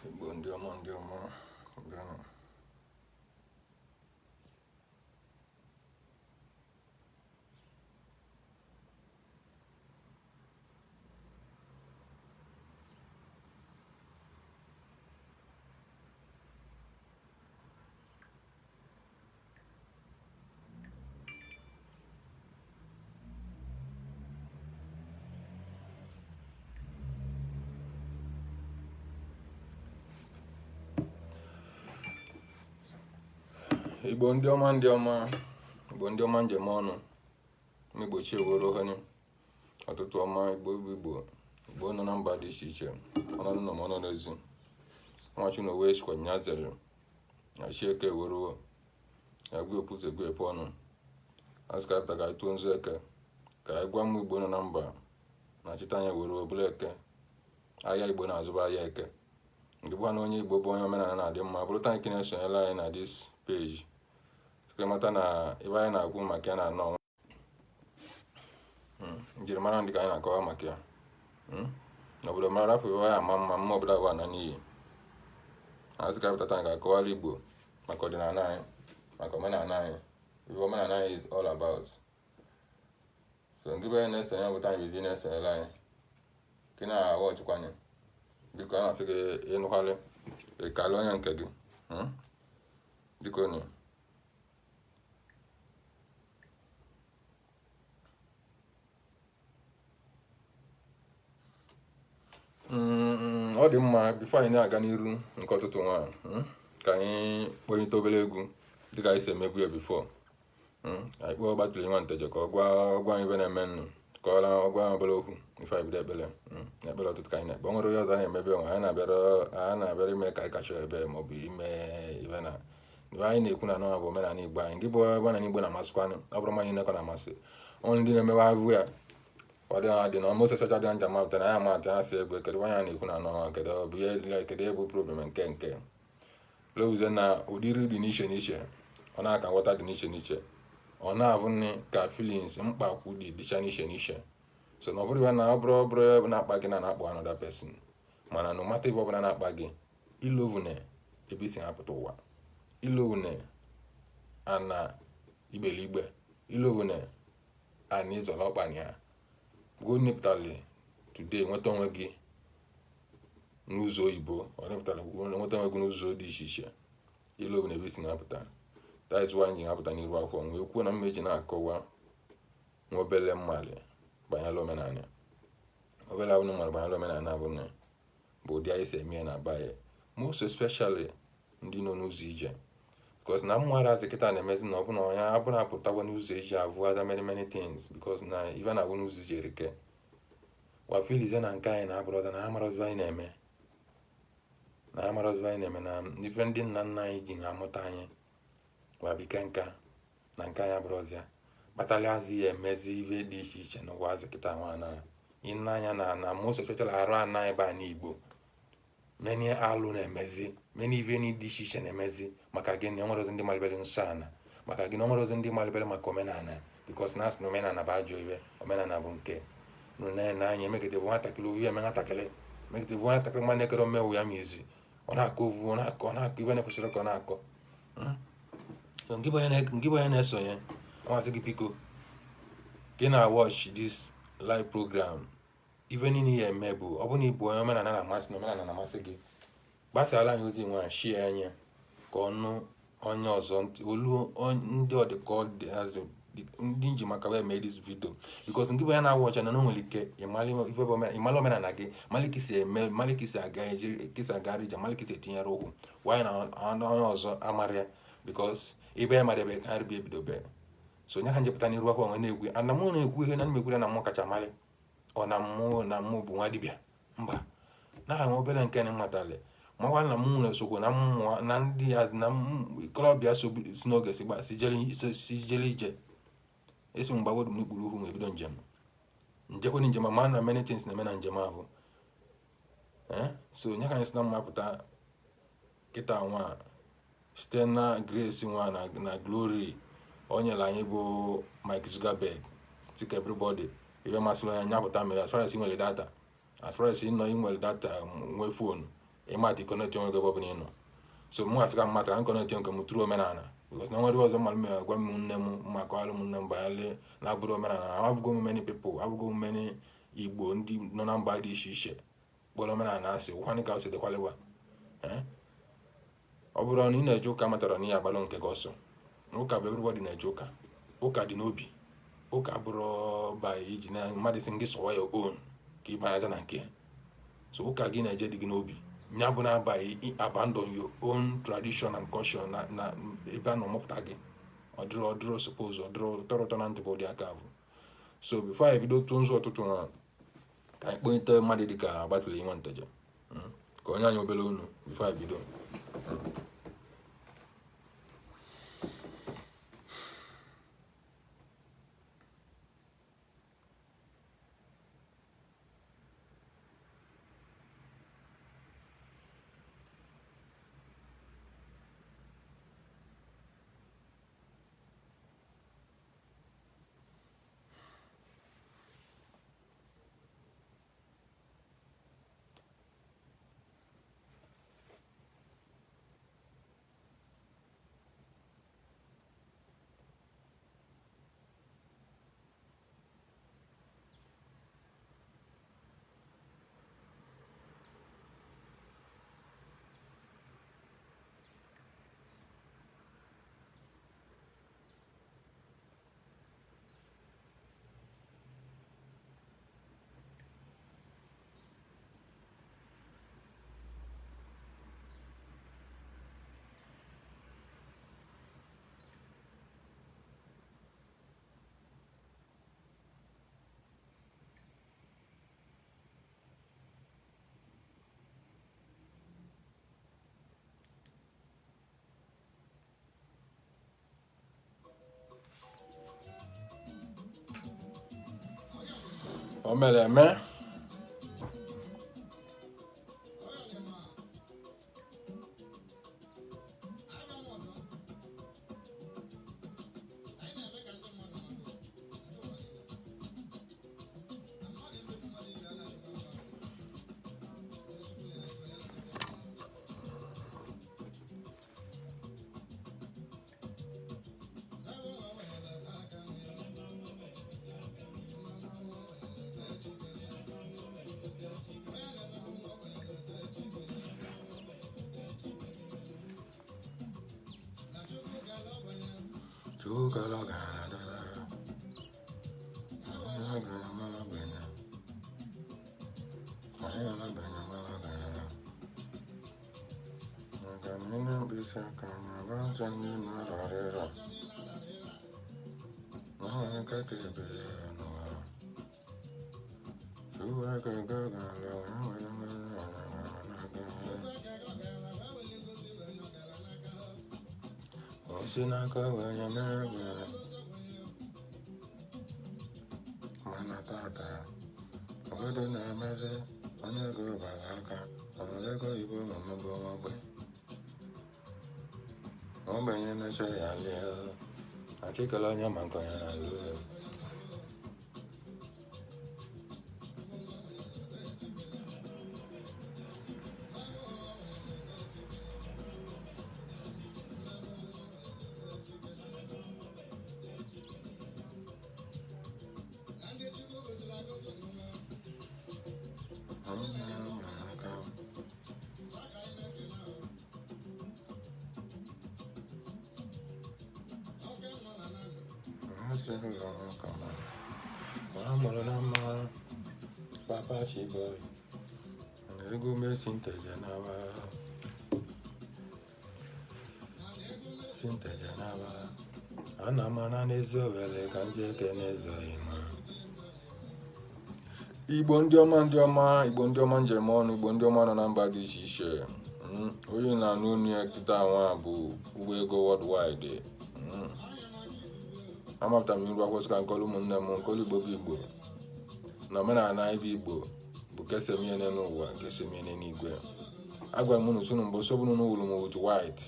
Igbo ndị ọma, ndị ọma bịanụ. Igbo ndị ọma, ndị ọma, Igbo ndị ọma, njem ọnụ n'Igbo chi eworo ha ọtụtụ ọma. Igbo bụ Igbo, Igbo nọ na mba dị iche iche, ọnọdụ nọ ma ọ nọ n'ezi nwachi na owe chikwa nya zere na chi eke eweruo ya gwa ekwuzi egwu epe ọnụ. A sị ka anyị pụta ka anyị tụọ nzu eke, ka anyị gwa ụmụ Igbo nọ na mba na chita anyị eweruo bụla eke. Ahịa Igbo na-azụba ahịa eke nke bụ na onye Igbo bụ onye omenala na-adị mma bụrụ taa nke na-esonyela anyị na this page ka mata na ebe anyị na-akwu maka ya na anọ njirimara ndị ka anyị na-akọwa maka ya na obodo mara rapụ ya ama mma mma obodo abụọ na n'iyi. A sị ka pụtata ka akọwara Igbo maka ọdịnala anyị, maka omenala anyị, ibe omenala anyị is all about. So ndị be anyị na-esonye bụ anyị bizi na-esonyere anyị ka ị na-awọchịkwanye. Biko, a na-asị gị ịnụkwalị ịkalị onye nke gị. Biko nụ. Ọ dị mma. Before anyị na-aga n'iru nke ọtụtụ nwa, ka anyị kpọnyite obere egwu dịka anyị si emebu ya before. Anyị kpọọ Gbatụrụ Nwa Nteje ka ọ gwa anyị ibe na-eme nnụ, ka ọ gwa anyị obere okwu ife anyị bido ekpere. Na ekpere ụtụtụ ka anyị na-ekpe. O nwere onye ọzọ a na-emebe onwe anyị na-abịara ime ka anyị kacha ebe maọbụ ime ibe na ibe anyị na-ekwu na anọ bụ omenala Igbo anyị. Nke bụ omenala Igbo na-amasịkwanụ, ọ bụrụ mmanya na na-amasị onwe ndị na-emewe avụ ya ọ dị ha dị na ọmụ socha dị njem apụta na ya ama atụ ha si egwe. Kedu onye a na-ekwu na anọ? Kedu ọ bụ ihe? Kedu ebe problem nke lewuzie na ụdịrị dị n'iche n'iche ọ na-aka nghọta dị n'iche n'iche ọ na-avụ nne ka feelings mkpakwu dị dịcha n'iche n'iche. So na ọ bụrụ ya na ọ bụrụ na-akpa gị na na-akpọ another person, mana no matter ife ọbụla na-akpa gị, ilovune ebe isi apụta ụwa, ilovune ana igbeligbe, ilovune ana ịzọrọ ọkpa na ya go nepụtali today nweta onwe gị n'ụzọ oyibo, ọ nepụtara nweta onwe gị n'ụzọ dị iche iche, ilovune ebe isi na-apụta. That is why anyị ji apụta n'iru akwụkwọ wee kwuo na mma eji na-akọwa nwa obele mmalị banyere omenala, obere abụ mmalị banyere omenala bụ na bụ ụdị anyị si eme ya na be anyị, most especially ndị nọ n'ụzọ ije, because na mmụọ azị kịta na-emezi na ọ bụ na onye abụ na-apụtakwa n'ụzọ ije avụ aza many many things, because na ife na-agwụ n'ụzọ ije erike wafilize na nke anyị na-abụrụ ọzọ na ha mara ọzọ anyị na-eme, na ha mara ọzọ anyị na-eme, na ife ndị nna nna anyị ji ha amụta anyị wabike nka na nke anyị abụrụ ọzọ ya kpatara azị ya emezi ife dị iche iche n'ụwa azị kịta nwa na ịnanya na most especially arụ ana ebe a n'Igbo, many alụ na-emezi, many ife dị iche iche na-emezi. Maka gịnị? Onwere ozi ndị malibere nsọ ana. Maka gịnị? Onwere ozi ndị malibere maka omenala, because na asị na omenala bụ ajọ ife, omenala bụ nke na anya emegide bụ nwatakịrị ovu eme nwatakịrị megide bụ nwatakịrị mmanụ ekere omewu ya ma izi ọ na-akọ ovu, ọ na-akọ ife na-ekwesịrị ka ọ na-akọ. Ngị bụ onye na-esonye, amasị gị, biko gị na watch this live program. Ife niile ya eme bụ ọ bụrụ na ịbụ onye omenala na-amasị, na omenala na-amasị gị, gbasara anyị ozi nwa, share anya ka ọnụ onye ọzọ olu ndị ọ dị ka ọ dị azụ ndị nji maka wee mee this video, because ndị bụ ya na-awụ ọcha na o nwere ike ịmala omenala gị, mali ka isi eme, mali ka isi aga eje, ka isi agara ije, mali ka isi etinyere ụkwụ wanyị na onye ọzọ amara ya, because ebe ya mara ebe ka nri ebidobe. So onye ha njepụta n'iru akwụkwọ nwe na-ekwu ana mụ na-ekwu ihe na mmekwu na mụ kacha marị ọ na mụ bụ nwa dibịa mba na ha nwe obere nke na mmatali makwa na mụ na-esokwa na mmụọ na ndị azị na ikolobịa so si n'oge si gba si jere ije esi m gbagwodu m n'ikpuru ukwu ma ebido njem njekwana njem ma na many things na-eme na njem ahụ. So onye ka anyị si na mma pụta kịta nwa site na grace nwa na glory o nyere anyị bụ Mike Zuckerberg dịka everybody ife masịrị onye anya pụta mere, as far as ị nwere data, as far as ị nọ ị nwere data, nwee phone. Ịmata connect onwe gị ebe ọ bụla ị nọ. So mụ asị ka mmata ka m connect nke m through omenala, because na nwere ọzọ mmadụ mere gwa m nne m ma kọwara ụmụnne m banyere na-abụrụ omenala. Abụgo m many people, abụgo m many Igbo ndị nọ na mba dị iche iche kpọrọ omenala asị kwanị ka o si dịkwalịwa. Ọ bụrụ na ị na-eje ụka, matara na ị agbalụ nke gị ọsọ. Ụka bụ everybody na-eje ụka. Ụka dị n'obi. Ụka bụrụ by iji na mmadụ si gị sọwa your own ka ị banyaza na nke. So ụka gị na-eje dị gị n'obi. Ya bụ na abaghị abandon your own tradition and culture na ebe a na ọmụpụta gị. Ọ dịrọ suppose, ọ dịrọ tọrọ ụtọ na ntị bụ ụdị aka bụ. So before anyị bido tụ nzu ọtụtụ nwa, ka anyị kpọnite mmadụ dịka Agbatụla Inwe Nteje, ka onye anyị obere unu before anyị bido. O mere eme. O si n'aka wee mere ebere. Mana tata obodo na-emezi onye ego bara aka ọnọdụ ego oyibo ma mmebe nwa ogbenye ogbenye na-eche ya lie achịkele onye ma nke onye na-alụ ya. Amụrụ na mma papa chiboy ego mesi nteje n'aba si nteje n'aba ana m ana n'ezi owere ka nje ekene ezoghị ma. Igbo ndị ọma, ndị ọma, Igbo ndị ọma, njem ọnụ, Igbo ndị ọma nọ na mba dị iche iche. Onye na-anụ onu ya kịta nwa bụ ụgbọ ego worldwide. Amapụtara m iru akwụsị ka nkọlụ ụmụnne m, nkọlụ Igbo bụ Igbo na omenala anyị bụ Igbo bụ kesemiene n'ụwa, kesemiene n'igwe. Agwara m unu sunu mbọsị ọbụla unu wụrụ m with white,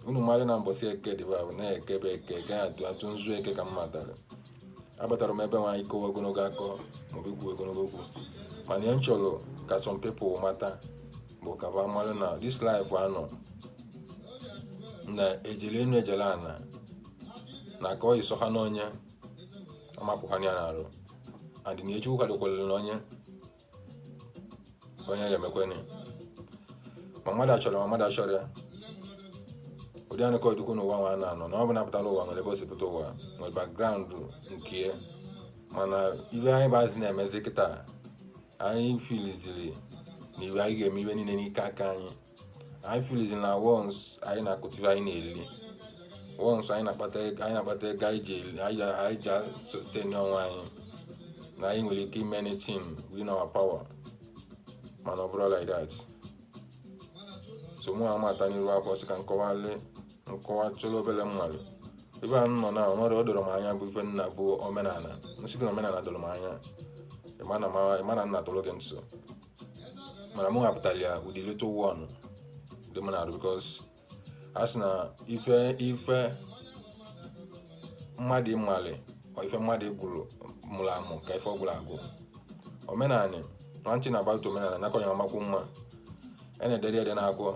unu mmadụ na mbọsị eke dịba bụ na-eke bụ eke eke atụ atụ nzu eke ka m matara. Abatara m ebe nwaanyị kowe ogologo akọ maọbụ ikwu ogologo okwu, Mana ihe m chọrọ ka some people mata bụ ka ba mara na this life anọ na ejele enu ejele ana na ka ọ yi sọ ha n'onye amapụ ha ya n'arụ, and na Chukwu kwadokwere na onye onye ya emekwene, ma mmadụ achọrọ ma mmadụ achọrọ ya. Ụdị anụ ka ọdịkwu n'ụwa nwa na-anọ na ọ bụ napụtara ụwa nwere ebe o si pụta ụwa, nwere background nke ya. Mana ibe anyị bụ azị na-emezi kịta, anyị filiziri na ibe anyị ga-eme ibe niile n'ike aka anyị. Anyị filiziri na once anyị na-akụta ibe anyị na-eli, once anyị na-akpata ego, anyị na-akpata ego anyị ji eli, anyị ji sustain onwe anyị, na anyị nwere ike ime anything within our power. Mana ọ bụrụ like that. So mụ amata n'iru akwụkwọ sị ka nkọwalị nkọwa chọrọ obere mmalị ebe a nọ na nwere o doro m anya bụ ife nna bụ omenala. Nsị gị na omenala doro m anya, ịma na nna tụrụ gị nso. Mana mụ hapụtara ya ụdị little one dị m na-arụ, because a sị na ife mmadụ ịmalị ọ ife mmadụ gwụrụ mụrụ amụ ka ife ọ gwụrụ agwụ. Omenala nwantị na about omenala nakọnye amakwu mma a na-edere ede na-akwụkwọ,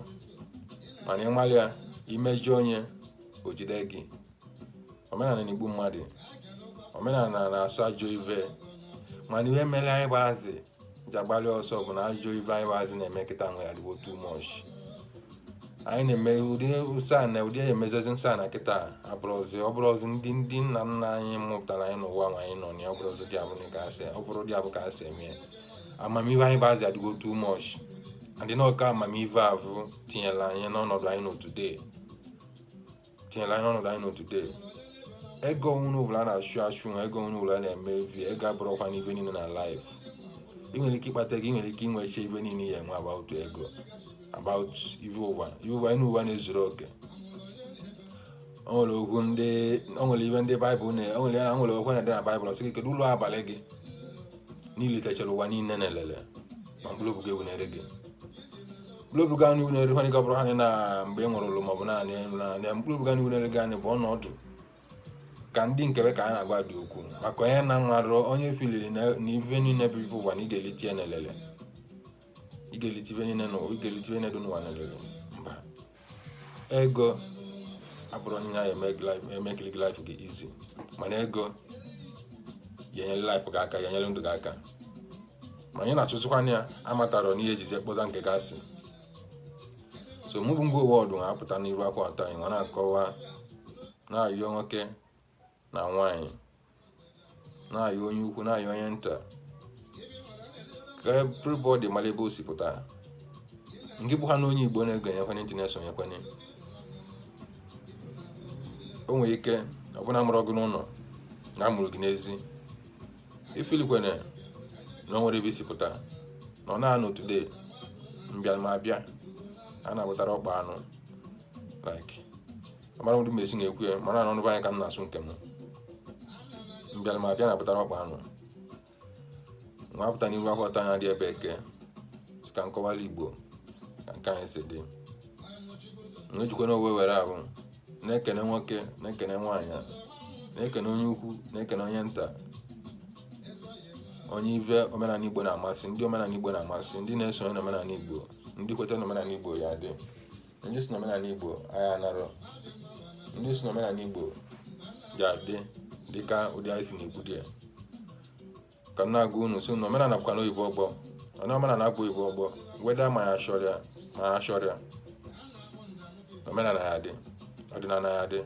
mana ịmalị ya imejọ onye o jide gị. Omenala na-egbu mmadụ, omenala na-asọ ajọ ive. Mana ihe mere anyị bụ azị ji agbalị ọsọ bụ na ajọ ive anyị bụ azị na-eme kịta nwe adịgo too much. Anyị na-eme ụdị nsọ na ụdị emezezi nsọ na kịta abụrụzi, ọ bụrụzi ndị nna nna anyị mụpụtara anyị n'ụwa ma anyị nọ na ya. Ọ bụrụzi dị abụ ka asị, ọ bụrụ dị abụ ka asị eme ya. Amamihe anyị bụ azị adịgo too much, and n'ọka amamihe avụ tinyere anyị n'ọnọdụ anyị nọ today, tinyere anyị n'ọnọdụ anyị nọ today. Ego nwere ụbụla a na-achụ achụ, ego nwere ụbụla na-eme evi. Ego abụrụkwa n'ibe niile na life. Ị nwere ike ịkpata ego, ị nwere ike inwecha ibe niile ya enwe about ego, about ive ụwa, ive ụwa ịnụ ụwa na-ezuru oke. O nwere okwu ndị, o nwere ibe ndị Baịbụl na o nwere o nwere okwu na-ede na Baịbụl, ọ sị gị, kedu ụlọ abalị gị niile techara ụwa niile na-elele ma mkpụrụ obi gị ewunere gị, mkpụrụ obi gị anụ ewunere gị. Ọ bụrụ ha na mgbe ị nwụrụlụ maọbụ naanị naanị mkpụrụ obi gị anụ ewunere gị anyị bụ ọnọdụ ka ndị nkebe ka a na-agwa dị okwu maka onye na nwarụ onye filiri na ife niile bụ ife ụwa na ị ga-elite ya n'elele, ị ga-elite ife niile n'ụwa, ị ga-elite ife niile dị n'ụwa n'elele. Mba, ego abụrụ onye ya emekiri gị life gị easy, mana ego ya enyere life gị aka, ya enyere ndụ gị aka. Ma anyị na-achụzikwana ya amatara n'ihe ejizi ekpoza nke gasị. So mụ bụ ngwa wọdụ apụta n'iru akwa atọ anyị nwa na-akọwa, na-ayọ nwoke na nwaanyị, na-ayọ onye ukwu, na-ayọ onye nta, ka everybody mara ebe o si pụta. Nke bụ ha na onye Igbo na-ege enyekwana ntị na-esonyekwana, o nwere ike ọbụna mụrụ gị n'ụlọ na amụrụ gị n'ezi, ifilikwene na o nwere ebe isi pụta na ọ na-anọ today mbịa ma abịa a na-abụtara ọkpa anụ, like amara ndị mesi na-ekwu ya, mara na ọnụ anyị ka m na-asụ nke m mbịa ma abịa na-abụtara ọkpa anụ. Nwa apụta n'iru akwụkwọ anya dị ebe eke ka nkọwara Igbo ka nke anyị si dị. Na-ejikwa n'owe were ahụ na-ekene nwoke, na-ekene nwaanyị, na-ekene onye ukwu, na-ekene onye nta, onye ive omenala Igbo na-amasị, ndị omenala Igbo na-amasị, ndị na-esonye n'omenala Igbo, ndị kweta n'omenala Igbo ya dị, ndị si n'omenala Igbo anyị anarọ, ndị si n'omenala Igbo ga-adị dịka ụdị anyị si na-ekwu dị ya. Ka m na-agwa unu si na omenala bụkwa n'oyibo ọgbọ, onye omenala bụ oyibo ọgbọ weda ma ya chọrọ ya ma ya chọrọ ya, omenala ya dị, ọdịnala ya dị.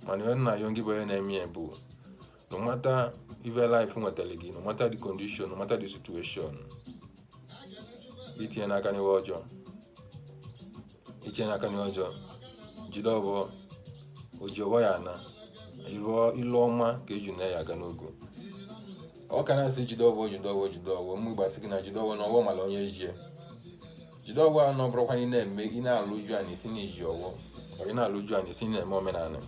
Mana ihe nna ya gị bụ onye na-eme ya bụ no matter ife life nwetara gị, no matter the condition, no matter the situation, itinye n'aka n'ihe ọjọọ, itinye n'aka n'ihe ọjọọ, jide ọbọ oji ọbọ ya na ilu ọma ka eji na ya aga n'ogo. Ọ ka na-asị jide ọbọ, jide ọbọ, jide ọbọ. Mụ gbasị gị na jide ọbọ na ọbọ mara onye jie jide ọbọ a na ọ bụrụkwa ị na-eme, ị na-alụ ju a na isi na iji ọwọ, ọ ị na-alụ ju a na isi na-eme omenala,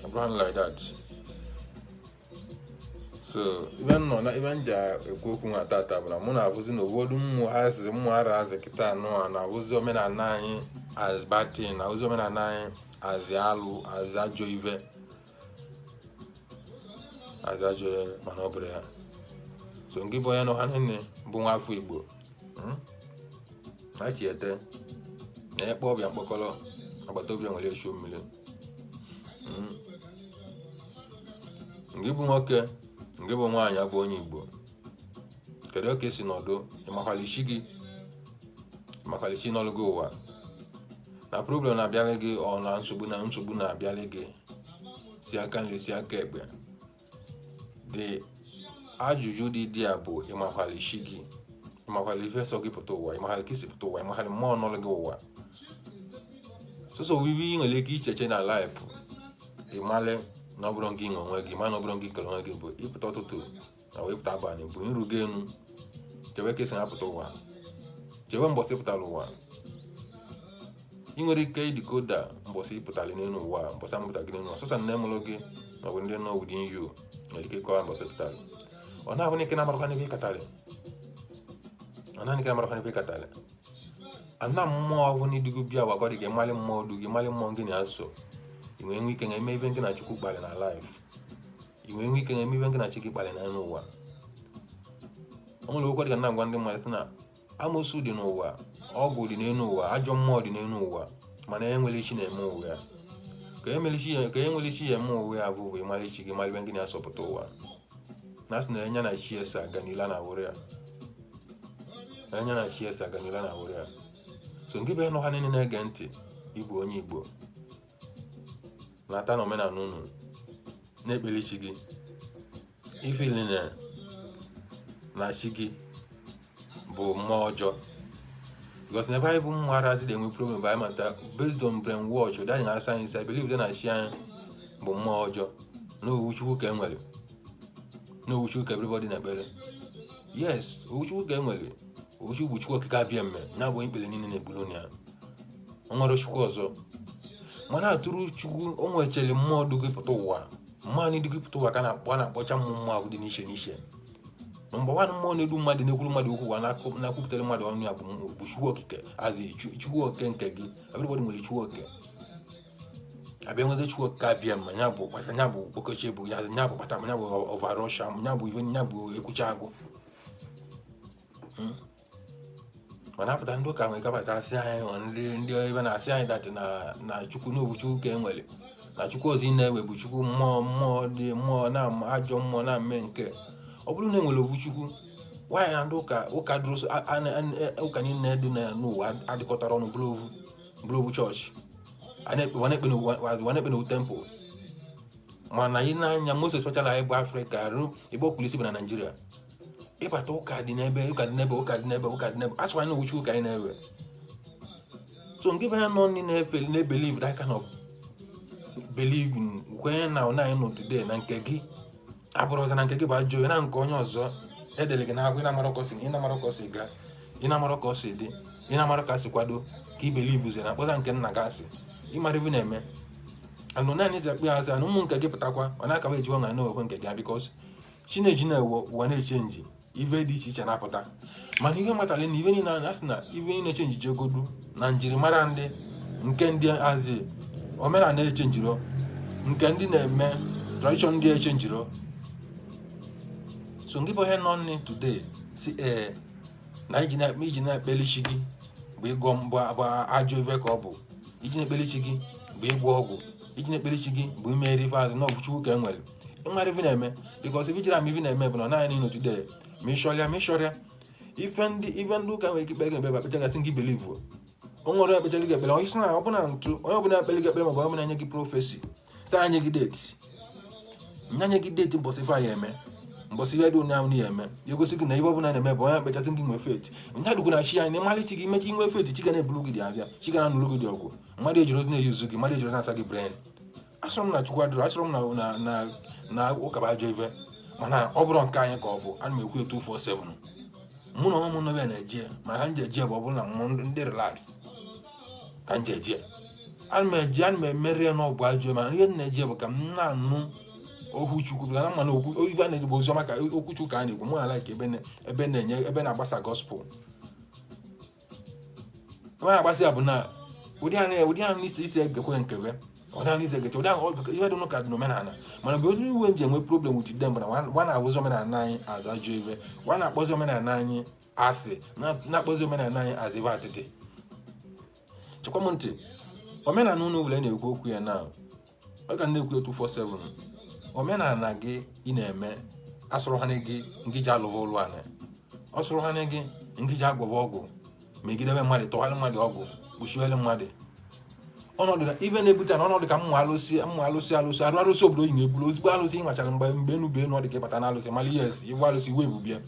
ọ bụrụ like that. So ibe nọ na ibe m ji ekwu okwu nwa tata bụ na mụ na-abụzi na ụfọdụ mmụ azị mmụ ara azị kịta anụ a na-abụzi omenala anyị as bad thing, na-abụzi omenala anyị as alụ, as ajọ ive, as ajọ ihe, mana ọ bụrụ ya. So ngị bụ onye nọ ha nne bụ nwa afọ Igbo, na chiete na ekpe ọbịa mkpọkọrọ agbata obi nwere eshu mmiri. Ngị bụ nwoke, ngị bụ nwaanyị abụ onye Igbo, kedu ka esi nọdụ? Ịmakwala isi gị, ịmakwala isi n'ọlụ gị ụwa na problem na-abịalị gị, ọ na nsogbu na nsogbu na-abịalị gị si aka nri, si aka ekpe. Dị ajụjụ dị dị a bụ, ịmakwala isi gị, ịmakwala ife sọ gị pụta ụwa, ịmakwala ka isi pụta ụwa, ịmakwala mmụọ n'ọlụ gị ụwa. Sọsọ obibi ị nwere ike icheche na life, ịmalị na ọ bụrụ gị nwe onwe gị, ma na ọ bụrụ gị kere onwe gị, bụ ịpụta ụtụtụ na wee pụta abalị, bụ nru gị enu. Chewe ka esi na-apụta ụwa, chewe mbọsị pụtara ụwa. Ị nwere ike ịdikoda mbọsị pụtara n'elu ụwa, mbọsị amụpụta gị n'elu ụwa. Sọsọ nne mụrụ gị maọbụ ndị nọ within you nwere ike ịkọwa mbọsị pụtara. Ọ na-abụ n'ike na-amarakwa n'ebe ị katara, ọ naanị ike na-amarakwa n'ebe ị katara. Ana mmụọ ọ bụ na idugu bịa ụwa ka ọ dị gị mmalị mmụọ du gị, mmalị mmụọ gị na-asọ. I nwee nwe ike na-eme ife gị na Chukwu kpalị na life, i nwee nwe ike na-eme ife gị na chi gị kpalị na n'ụwa. O nwere okwu dị ka na-agwa ndị mmadụ na amosu dị n'ụwa, ọgwụ dị n'elu ụwa, ajọ mmụọ dị n'elu ụwa, mana enwere chi na-eme ụwa ya. Ka enwere chi ya eme ụwa ya bụ ịmara chi gị, mara ibe gị na-asọpụta ụwa. Na asị na enya na chi ese aga n'ile na awụrụ ya, enya na chi ese aga n'ile na awụrụ ya. So nke bụ nọ ha niile na-ege ntị, ịbụ onye Igbo na-ata na omenala unu na-ekpere chi gị, ifili na chi gị bụ mmụọ ọjọọ, because n'ebe anyị bụ mmụọ arazi na-enwe problem bụ anyị mata based on brain wash ụdị anyị na sayensị. I believe na chi anyị bụ mmụọ ọjọọ, na owu Chukwu ka e nwere, na owu Chukwu ka everybody na-ekpere. Yes, owu Chukwu ka e nwere. Owu Chukwu bụ Chukwu Okike abịa mme ya bụ onye ikpere niile na-ebulu na ya. O nwere Chukwu ọzọ, mana atụrụ Chukwu o nwechere mmụọ dugo pụta ụwa. Mmụọ anyị dugo pụta ụwa ka a na-akpọ, a na-akpọcha mmụọ mmụọ ahụ dị n'iche n'iche. Mgbe nwanne mmụọ na-edu mmadụ, na-ekwuru mmadụ okwu ụwa, na-akwupụtara mmadụ ọnụ ya, bụ Chukwu Okike azi Chukwu Okike nke gị. Everybody nwere Chukwu Okike. Abịa nweta Chukwu Okike abịa ma ya bụ kpata, ya bụ okechi bụ ya, ya bụ kpata, ya bụ ọvarọsha, ya bụ ife, ya bụ ekwucha agụ. Mana apụta ndị ụka nwere kapata asị anyị, ndị ebe na-asị anyị that na Chukwu n'obu Chukwu ka e nwere, na Chukwu ọzọ ị na-ewe bụ Chukwu mmụọ, mmụọ dị mmụọ na ajọ mmụọ na-eme nke. Ọ bụrụ na enwere ofu Chukwu, nwaanyị na ndị ụka ụka dụrụ ụka niile dị n'ụwa adịkọtara ọnụ bụrụ ovu chọọchị, a na-ekpe n'owu temple. Mana ị na-anya, most especially anyị bụ Afrịka rụ igbo kwuru isi bụ na Naịjirịa, ịbata ụka dị n'ebe, ụka dị n'ebe, ụka dị n'ebe, ụka dị n'ebe, asịkwa na owu Chukwu ka anyị na-ewe. So nke bụ ya nọ ndị na-efe na-ebelieve that kind of believing, kwenye na ọ anyị nọ today na nke gị abụrụ ọzọ, na nke gị bụ ajọ na nke onye ọzọ edere gị na-agwa, ị na-amara ka ọ si gaa, ị na-amara ka ọ si dị, ị na-amara ka si kwado ka i believe zie na akpọza nke nna gị asị. Ịmara ife na-eme anụ naanị ezi akpụ ya asị anụ ụmụ nke gị pụtakwa, ọ na-akawa ejiwa na na-ekwe nke gị, because chineji na-ewo ụwa na-echange, ife dị iche iche na-apụta. Mana ihe matara na ife niile a sị na ife niile echange jegodu na njirimara ndị nke ndị azi omenala echangero, nke ndị na-eme tradition ndị echangero. So nke bụ ihe nọ nni today si ee na iji na-ekpeli chi gị bụ ịgọ bụ ajọ ife ka ọ bụ, iji na-ekpeli chi gị bụ ịgwọ ọgwụ, iji na-ekpeli chi gị bụ imeri ife azụ na ọ bụ Chukwu ka e nwere. Ịmara ife na-eme, because ife jiri ama ife na-eme bụ na naanị nọ today ma ịchọrịa ma ịchọrịa ife ndị ụka nwere ike ikpe gị ekpere, akpechagasị gị believe o nwere ekpechara gị ekpere. Onye sị na ọbụna ntụ onye ọbụla ekpere gị ekpere maọbụ onye ọbụla nye gị prophecy taa, anye gị date, nye gị date mbọsị ife anyị eme, mbọsị ihe dị onye ahụ ya eme, ya egosi gị na ibe ọbụla na-eme bụ onye ekpechasị gị nwee faith. Onye adịkwu na chi anyị na ịmalị chi gị, imechi inwe faith, chi ga na-eburu gị dị abịa, chi ga na-anụrụ gị dị ọgụ, mmadụ ejiri ozi na-eyuzu gị, mmadụ ejiri ozi na-asa gị brain. Asọrọ m na Chukwu adịrọ, asọrọ m na ụka bụ ajọ ife, mana ọ bụrụ nke anyị ka ọ bụ. Ana m ekwu 247 mụ na onwe m nọbịa na-eje, mana ka m ji eje bụ ọ bụrụ na mụ ndị relax ka m ji eje. Ana m eje, ana m emeri ya na ọ bụ ajọ, mana ihe m na-eje bụ ka m na-anụ okwu Chukwu na mana okwu ife a na-eji bụ oziọma, ka okwu Chukwu ka a na-ekwu. Mụ na like ebe na-enye, ebe na-agbasa gospel, ebe na-agbasa ya bụ na ụdị ahụ isi isi egekwe nkebe. Ọ na ize gete ụdị ahụ ihe dị n'ụka dị n'omenala. Mana mgbe onye uwe nji enwe problem with them bụ na nwa na-awụzi omenala anyị azụ ajọ ife, nwa na-akpọzi omenala anyị asị, na-akpọzi omenala anyị azụ ife atịtị. Chekwa m ntị, omenala unu wule na-ekwu okwu ya na ọ ga na-ekwu 247. Omenala gị ị na-eme asụrụ ha gị nke ji alụva ụlụ anị, ọ sụrụ ha gị nke ji agwọba ọgwụ, megidebe mmadụ, tọgharị mmadụ ọgwụ, kpuchiwere mmadụ. Ọnọdụ na ife na-ebute na ọnọdụ ka mmụ alụsị, mmụ alụsị, alụsị arụ, arụsị obodo yi na-ebulu ozigbo alụsị. Ị nwachara mgbe enu bụ enu, ọ dị ka ịbata na alụsị mara. Yes, iwu alụsị, iwu ebubie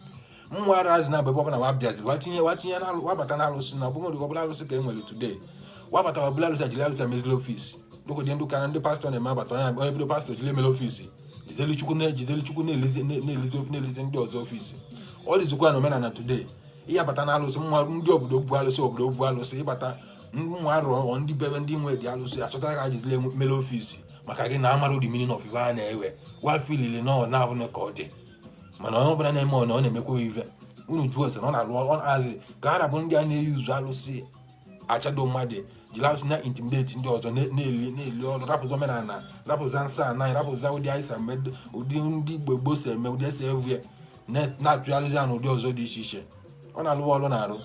mmụ arụ azị na ebe ọbụla wa bịaziri wa tinye wa tinye wa bata na alụsị na ọbụghị ọbụla alụsị ka e nwere today. Wa bata wa bụla alụsị, jiri alụsị emezili office dụkọdị. Ndị ụka, ndị pastọ na-eme abata, onye bido pastọ jiri emele office, jideli Chukwu na jideli Chukwu na-elizi na-elizi na-elizi ndị ọzọ office. Ọ dịzikwa na omenala today. Ihe abata na alụsị nwa ndị obodo bụ alụsị, obodo bụ alụsị, ịbata nwa arụ ndị bebe ndị nwe dị alụsị achọtara ka jidele mele office maka gị na amarụ the meaning of ife a na-ewe wa filili na ọ na-abụ ka ọ dị. Mana onye ọbụla na-eme ọ na ọ na-emekwa ife unu jụọ ese na ọ na-alụ ọ azị ka a rabụ ndị a na-eyuzu alụsị achado mmadụ, jiri alụsị na intimidate ndị ọzọ, na-eli na-eli ọrụ. Rapụza omenala, rapụza nsọ anaghị, rapụza ụdị anyị si eme, ụdị ndị Igbo gboo si eme, ụdị esi evu ya, na-atụgharịzi ya n'ụdị ọzọ dị iche iche. Ọ na-alụ ọrụ na-arụ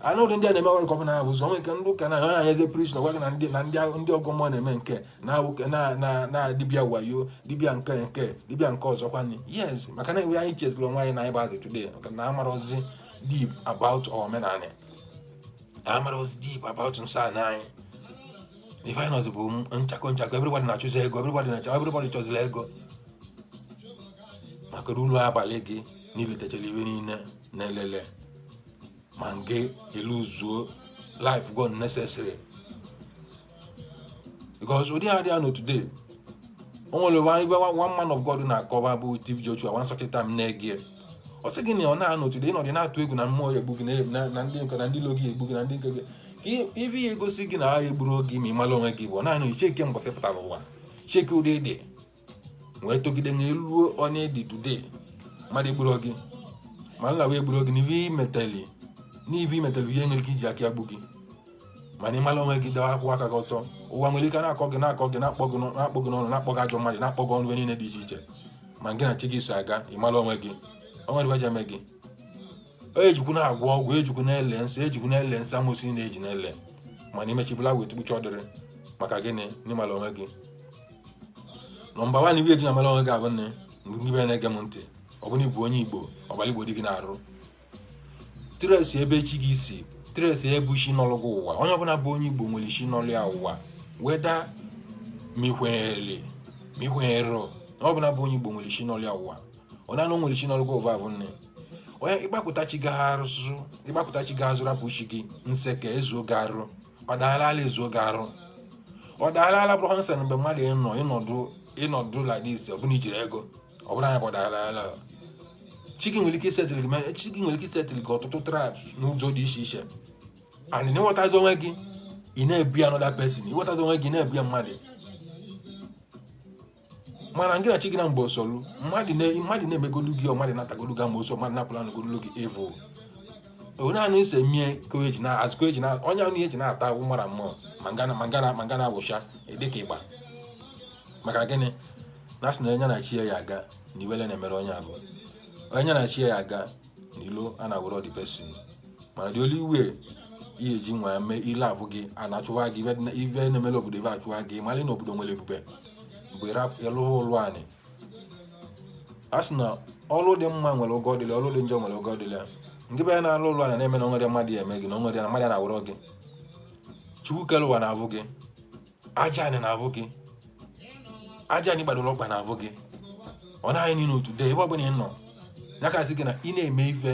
anụ ụdị ndị a na-eme ọrụ ka ọ bụ na-abụzọ onwe nke ndị ụka na onye anya eze priest na gwa gị na ndị ọgọ mmụọ na-eme nke na na na dibịa wayo, dibịa nke nke dibịa nke ọzọ kwanị. Yes, maka na enwe anyị cheziri onwe anyị na anyị bụ today, maka na amarọzi deep about our omenala, amarọzi deep about nsọ ana anyị. Ife anyị nọzi bụ nchakọ nchakọ. Everybody na-achụzi ego, everybody na-achọ, everybody chọziri ego maka uru abalị gị n'ilitechara iwe niile na-elele ma nge eluzuo life go necessary, because ụdị ha dị ya no today. O nwere one one man of God na-akọwa bụ Steve Joshua. One certain time na-ege, ọ sị gị na ọ na-anọ today, ịnọdụ na-atụ egwu na mmụọ ya egbu gị, na ndị nke na ndị ilo gị egbu gị, na ndị nke gị ka ife ya egosi gị na agha egburu gị. Ma ị mara onwe gị bụ naanị icheke mbọsị pụtara ụwa, cheke ụdị dị wee togide na eluo onye dị today. Mmadụ egburu gị, ma nna wee egburu gị n'ife imeteli, n'ife imeteli ihe nwere ike iji aka ya gbu gị. Mana ị mara onwe gị, dewe akwụkwọ aka gị ọtọ, ụwa nwere ike na-akọ gị, na-akọ gị, na-akpọ gị, na-akpọ gị n'ọnụ, na-akpọ gị ajọ mmadụ, na-akpọ gị ọnụ ebe niile dị iche iche. Ma gị na chi gị so aga, ị mara onwe gị, o nwere ife ji eme gị. Ejikwu na-agwọ ọgwụ, ejikwu na-ele nsị, ejikwu na-ele nsị amosi na-eji na-ele. Mana imechibula wee tugbucha ọdịrị maka gịnị? N'ịmara onwe gị. Number one, ibe eji na-amara onwe gị abụ nne mgbe gị bịa na-ege m ntị, ọ bụ na ịbụ onye Igbo, ọbara Igbo dị gị na-arụ, trace ebe chi gị si, trace ebe chi nọlụ gị ụwa. Onye ọbụla bụ onye Igbo nwere chi nọlụ ya ụwa, weda ma ikwenyere ma ikwenyere. Onye ọbụla bụ onye Igbo nwere chi nọlụ ya ụwa. Onye anụ nwere chi nọlụ gị ụwa bụ nne onye ịgbapụta chi gị azụ, ịgbapụta chi gị azụ, rapụ chi gị nseke ezuo gị arụ. Ọ daala ala, ezuo gị arụ. Ọ daala ala bụrụ nsọ mgbe mmadụ ịnọ ịnọdụ like this, ọ bụna ijiri ego, ọ bụrụ anya bụ ọdaala ala. Chi gị nwere ike isetịrị gị, chi gị nwere ike isetịrị gị ọtụtụ traps n'ụzọ dị iche iche. And ịghọtazi onwe gị, ị na-ebu ya another person. Ịghọtazi onwe gị, ị na-ebu ya mmadụ. Mana gị na chi gị na mgbe osolu mmadụ na-emegolu gị, mmadụ na-atagolu gị amosu, mmadụ na-apụla nagolu gị evil. Onye anụ ise mie ka o eji na azụ ka o eji na onye anụ eji na-ata ahụ mara mmụọ ma ngana ma ngana ma ngana awụcha dịka ịgba. Maka gịnị? Na sị na onye na chi ya aga na iwele na-emere onye abụ onye na chi ya aga na ilo a na-awụrọ the person. Mana the only way ihe eji nwa mee ile abụ gị a na-achụwa gị, ife na-emere obodo ebe achụwa gị, malị na obodo nwere ebube bụ ịlụ ụlụ anyị. A sị na ọrụ dị mma nwere ụgwọ dịrị, ọrụ dị njọ nwere ụgwọ dịrị ya. Nke bụ ya na-alụ ụlọ a na-eme na onwere mmadụ ya eme gị na onwere na mmadụ ya na-awụrọ gị. Chukwu kere ụwa na-abụ gị, aja anyị na-abụ gị, aja anyị gbadoro ọkpa na-abụ gị. Ọ naghị niile otu dee ebe ọbụla ị nọ ya ka sị gị na ị na-eme ife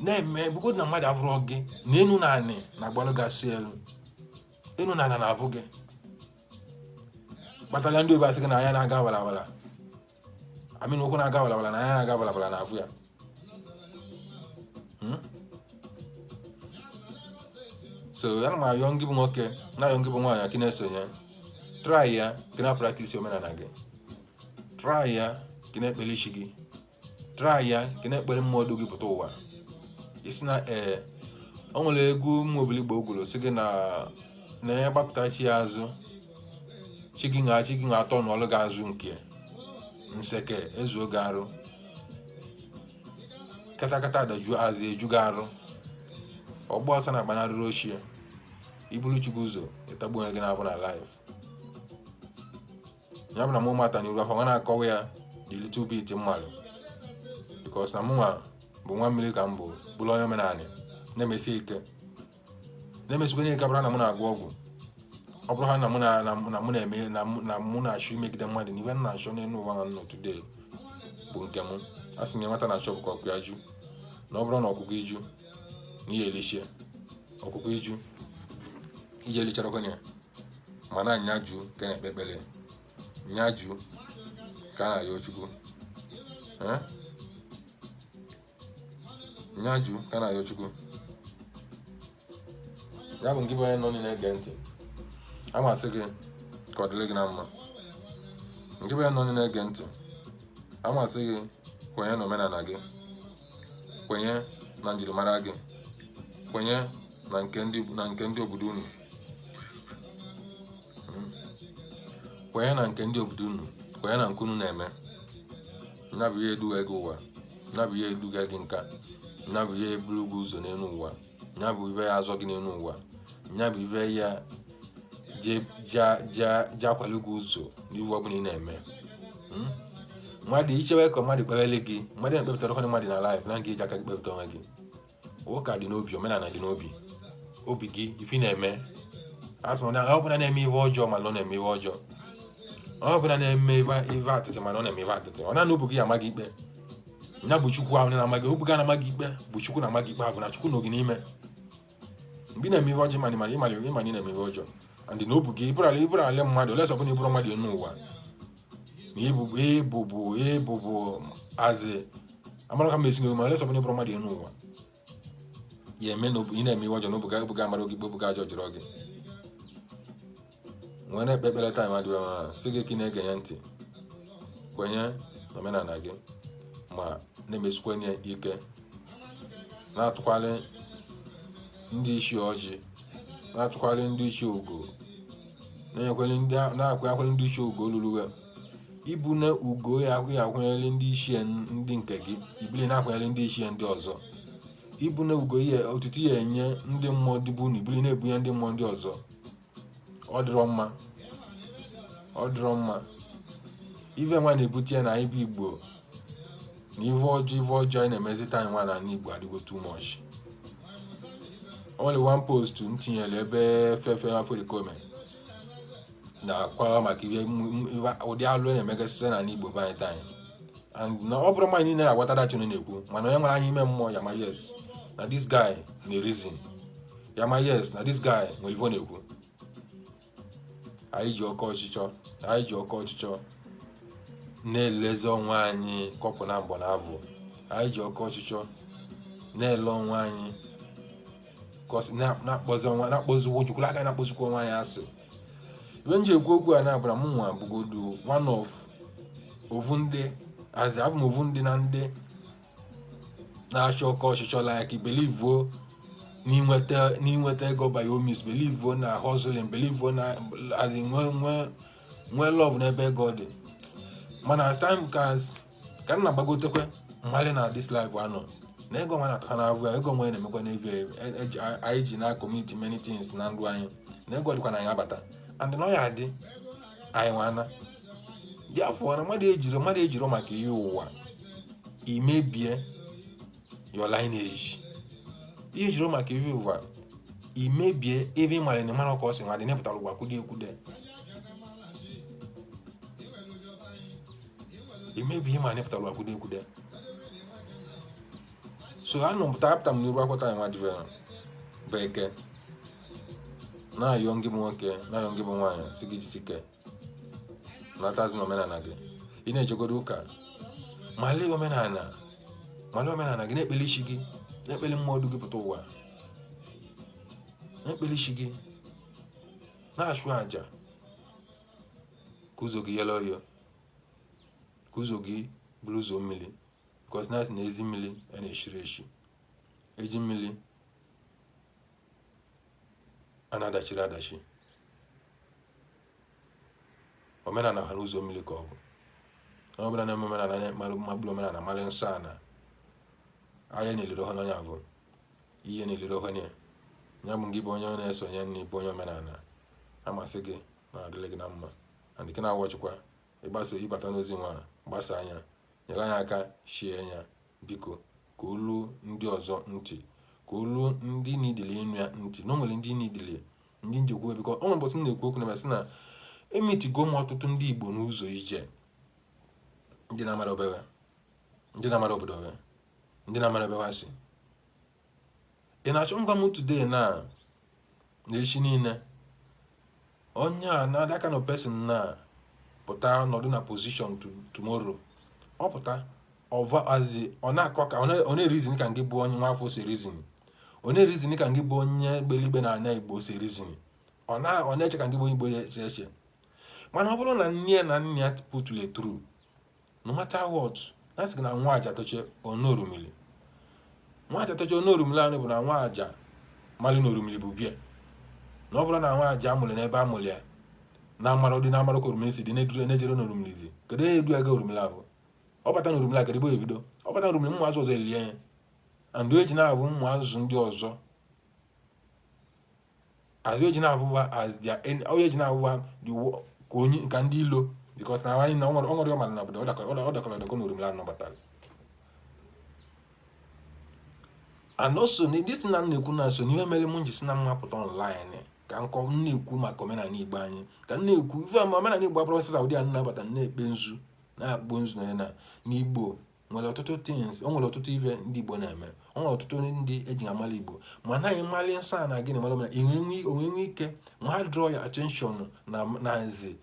na-eme bụgodị na mmadụ abụrọ gị na enu na anị na-agbalụ gasị elu, enu na ana na-abụ gị. Kpatara ndị oyibo asị gị na anya na-aga walawala amịna ụkwụ na-aga walawala, na anya na-aga walawala na-afụ ya. So ana m ayọ ngị bụ nwoke, na-ayọ ngị bụ nwaanyị ka na-esonye, try ya ka na practice omenala gị, try ya ka na-ekpere isi gị, try ya ka na-ekpere mmụọ du gị pụta ụwa. Isi na ee, o nwere egwu ụmụ obiligbo gwuru sị gị na ya gbapụta chi ya azụ. Chi gị nwa, chi gị nwa atọ na ọlụ gị azụ nke nseke ezuo gị arụ, katakata daju azụ eju gị arụ, ọgba ọsọ na-agbanarịrị ochie. Iburu Chukwu ụzọ, ịtagbu onwe gị n'afọ na life. Ya bụ na mụ mata n'iru afọ nwa na-akọwa ya the little bit mmalụ, because na mụnwa bụ nwa mmiri ka m bụ, bụrụ onye omenala na-emesi ike, na-emesikwa ike. Bụrụ na mụ na-agwọ ọgwụ, ọ bụrụ ha na mụ na mụ na-eme na mụ na-achọ imegide mmadụ na ibe m na-achọ n'elu ụwa na nọ today bụ nke mụ. A sị na nwata na-achọ bụ ka ọkụ ya ju, na ọ bụrụ na ọkụkọ iju na ihe elichie ọkụkọ iju iji elicharakwana ya, mana nya ju ka na-ekpe ekpere, nya ju ka a na-arịọ Chukwu, nya ju ka a na-arịọ Chukwu. Ya bụ, ngị bụ onye nọ na-ege ntị, amasị gị ka ọ dịrị gị na mma. Ngị bụ onye nọ na-ege ntị, amasị gị kwenye na omenala gị, kwenye na njirimara gị, kwenye na nke ndị obodo unu, kwenye na nke ndị obodo unu, kwenye na nke unu na-eme. Ya bụ ihe eduga gị ụwa, ya bụ ihe eduga gị nka, ya bụ ihe eburu gị ụzọ n'elu ụwa, ya bụ ibe ya azọ gị n'elu ụwa, ya bụ ibe ya je akwali gị ụzọ n'iwu ọbụla ị na-eme. Mmadụ ichewe ka mmadụ kpewele gị, mmadụ na-ekpepụtara ọkwa mmadụ na life na nke iji aka gị kpepụta onwe gị. Ụka dị n'obi, omenala dị n'obi, obi gị, ife ị na-eme. Asị na ọ bụla na-eme ife ọjọọ mana ọ na-eme ife ọjọọ, ọ bụla na-eme ife atịtị mana ọ na-eme ife atịtị, ọ na-ana obu gị ama gị ikpe. Ya bụ Chukwu ahụ na-ama gị, obu gị na-ama gị ikpe bụ Chukwu na-ama gị ikpe ahụ, na Chukwu nọ gị n'ime. Mgbe ị na-eme ife ọjọọ, mana ịmana ịmana ịmana ị na-eme ife ọjọọ, and na obu gị ịbụrụ ala mmadụ olesa ọbụla ịbụrụ mmadụ n'ụwa na ịbụ azị amara ka m esi n'obu, ma olesa ọbụla ịbụrụ mmadụ n'ụwa ya eme na ị na-eme ihe ọjọọ na obu gị amara gị ikpe, obu gị ajọ jụrụ gị. Nwee na-ekpe ekpere time adịghị mma, sị gị ka ị na-ege ya ntị, kwenye n'omenala gị ma na-emesikwenye ike, na-atụkwalị ndị isi ọjị, na-atụkwalị ndị isi ugo, na-enyekwere ndị na-akwụnyekwere ndị isi ugo lụrụ ibu na ugo ya ya akwụnyere ndị isi ndị nke gị, ibili na-akwụnyere ndị isi ndị ọzọ, ibu na ugo ihe otutu ya enye ndị mmụọ dịbu na ibili na-ebunye ndị mmụọ ndị ọzọ. Ọ dịrọ mma, ọ dịrọ mma. Ife nwa na-ebute ya na anyị bụ Igbo na ife ọjọọ, ife ọjọọ anyị na-emezi taa nwa na Igbo adịgo too much. O nwere one post m tinyere ebe fefe Aforikome na-akwa maka ihe ụdị alụ na-emegasị na Igbo be anyị taa anyị, and na ọ bụrụ mmadụ niile agwata dachinu na-ekwu, mana onye nwere anya ime mmụọ ya ma yes na this guy na reason ya, ma yes na this guy nwere ife ọ na-ekwu. Anyị ji oke ọchịchọ, anyị ji oke ọchịchọ na-elezi onwe anyị kọpụ na mgbọ na avụ. Anyị ji oke ọchịchọ na-ele onwe anyị, na-akpọzi onwe, na-akpọzi ojukwula aka, na-akpọzikwa onwe anyị asị. Ibe m ji ekwu okwu a na-abụra mụ nwa bụgodu one of ovu ndị azi, abụ m ovu ndị na ndị na-achọ oke ọchịchọ, like believe n'inweta ego by all means, believe na hustling, believe na as in nwee nwee nwee love n'ebe ego dị. Mana as time ka m na-agbagotekwe mmalị na this life anọ na ego nwa na-ata n'ahụ ya, ego nwe na-emekwa n'ebe anyị ji na commit many things na ndụ anyị, na ego dịkwa na anyị abata and na ọ ya adị anyị nwana dị afọ na mmadụ ejiri maka ihe ụwa imebie your lineage. Ihe jiri maka ihe ụwa imebie ebe ị mara na mara ka ọ sị nwa dị nepụtara ụwa kwude ekwude, imebie ihe ma nepụtara ụwa kwude ekwude. So anọ m pụta, apụta m n'iru akwụkwọ anyị nwa dịbe bụ eke, na-ayọ ngị bụ nwoke, na-ayọ ngị bụ nwaanyị, si gị jisi ike natazi n'omenala gị. Ị na-ejegodo ụka, malie omenala, malie omenala gị, na-ekpeli isi gị, na-ekpeli mmụọ du gị pụta ụwa, na-ekpeli isi gị, na-achụ àjà ka ụzọ gị yele ọyọ, ka ụzọ gị bụrụ ụzọ mmiri, because na asị na ezi mmiri a na-eshiri eshi, eji mmiri a na-adachiri adachi. Omenala ha n'ụzọ mmiri ka ọ bụ. Onye ọbụla na-eme omenala magburu omenala mara nsọ ana ahịa na-eliri ọha n'onye abụ ihe na-eliri ọha ya. Ya bụ, gị bụ onye na-esonye na ịbụ onye omenala, amasị gị na adịrị gị na mma. And nke na-awọchịkwa ịgbasa ịbata n'ozi nwa, gbasa anya, nyere anyị aka shie ya, biko, ka o luo ndị ọzọ ntị, ka o luo ndị nidili ịnụ ya ntị, na o nwere ndị nidili ndị njikwa. Biko, o nwere ụbọchị m na-ekwu okwu na sị na emitigo m ọtụtụ ndị Igbo n'ụzọ ije, ndị na-amara obere, ndị na-amara obodo be, ndị na-amara ebe ha si. Ị na-achọ ngwa m today na echi niile, onye a na that kind of person na pụta nọdụ na position to tomorrow, ọ pụta ọva azi, ọ na-akọ ka ọ na-ereason ka ngị bụ onye nwa afọ si reason, ọ na-ereason ka ngị bụ onye gbeligbe na ana Igbo si reason, ọ na-eche ka ngị bụ onye Igbo eche eche. Mana ọ bụrụ na nne ya na nna ya putule through, no matter what, na sị gị na nwa aja toche onorumili, nwa aja toche onorumili ahụ bụ na nwa aja malụ na orumili bụ bie, na ọ bụrụ na nwa aja amụrụ n'ebe amụrụ ya na amara ụdị na amara ka orumili si dị, na-eduru na-ejere n'orumilizi. Kedu ihe edu aga orumili ahụ? Ọ bata n'orumili a, kedu ebe o ebido? Ọ bata n'orumili, ụmụ azụ ọzọ elie ya, and eji na-abụ ụmụ azụ ndị ọzọ azụ eji na-abụba as their onye eji na-abụba the ka onye ka ndị ilo, because na anyị na ọ nwere ọmara na obodo ọ dakọrọ adakọ n'orumili ahụ batara. And also this thing na m na-ekwu na so n'ihe mere m ji si na m apụta online ka nkọ m na-ekwu maka omenala Igbo anyị, ka m na-ekwu ife ama omenala Igbo abụrụ sịsa ụdị a nnabata na-ekpe nzu, na-akpụ nzu na na n'Igbo nwere ọtụtụ things. O nwere ọtụtụ ife ndị Igbo na-eme, o nwere ọtụtụ ndị eji amala Igbo. Ma anaghị mmalị nsọ a na gịnị mara omenala onwe ike ma ha draw your attention na nzi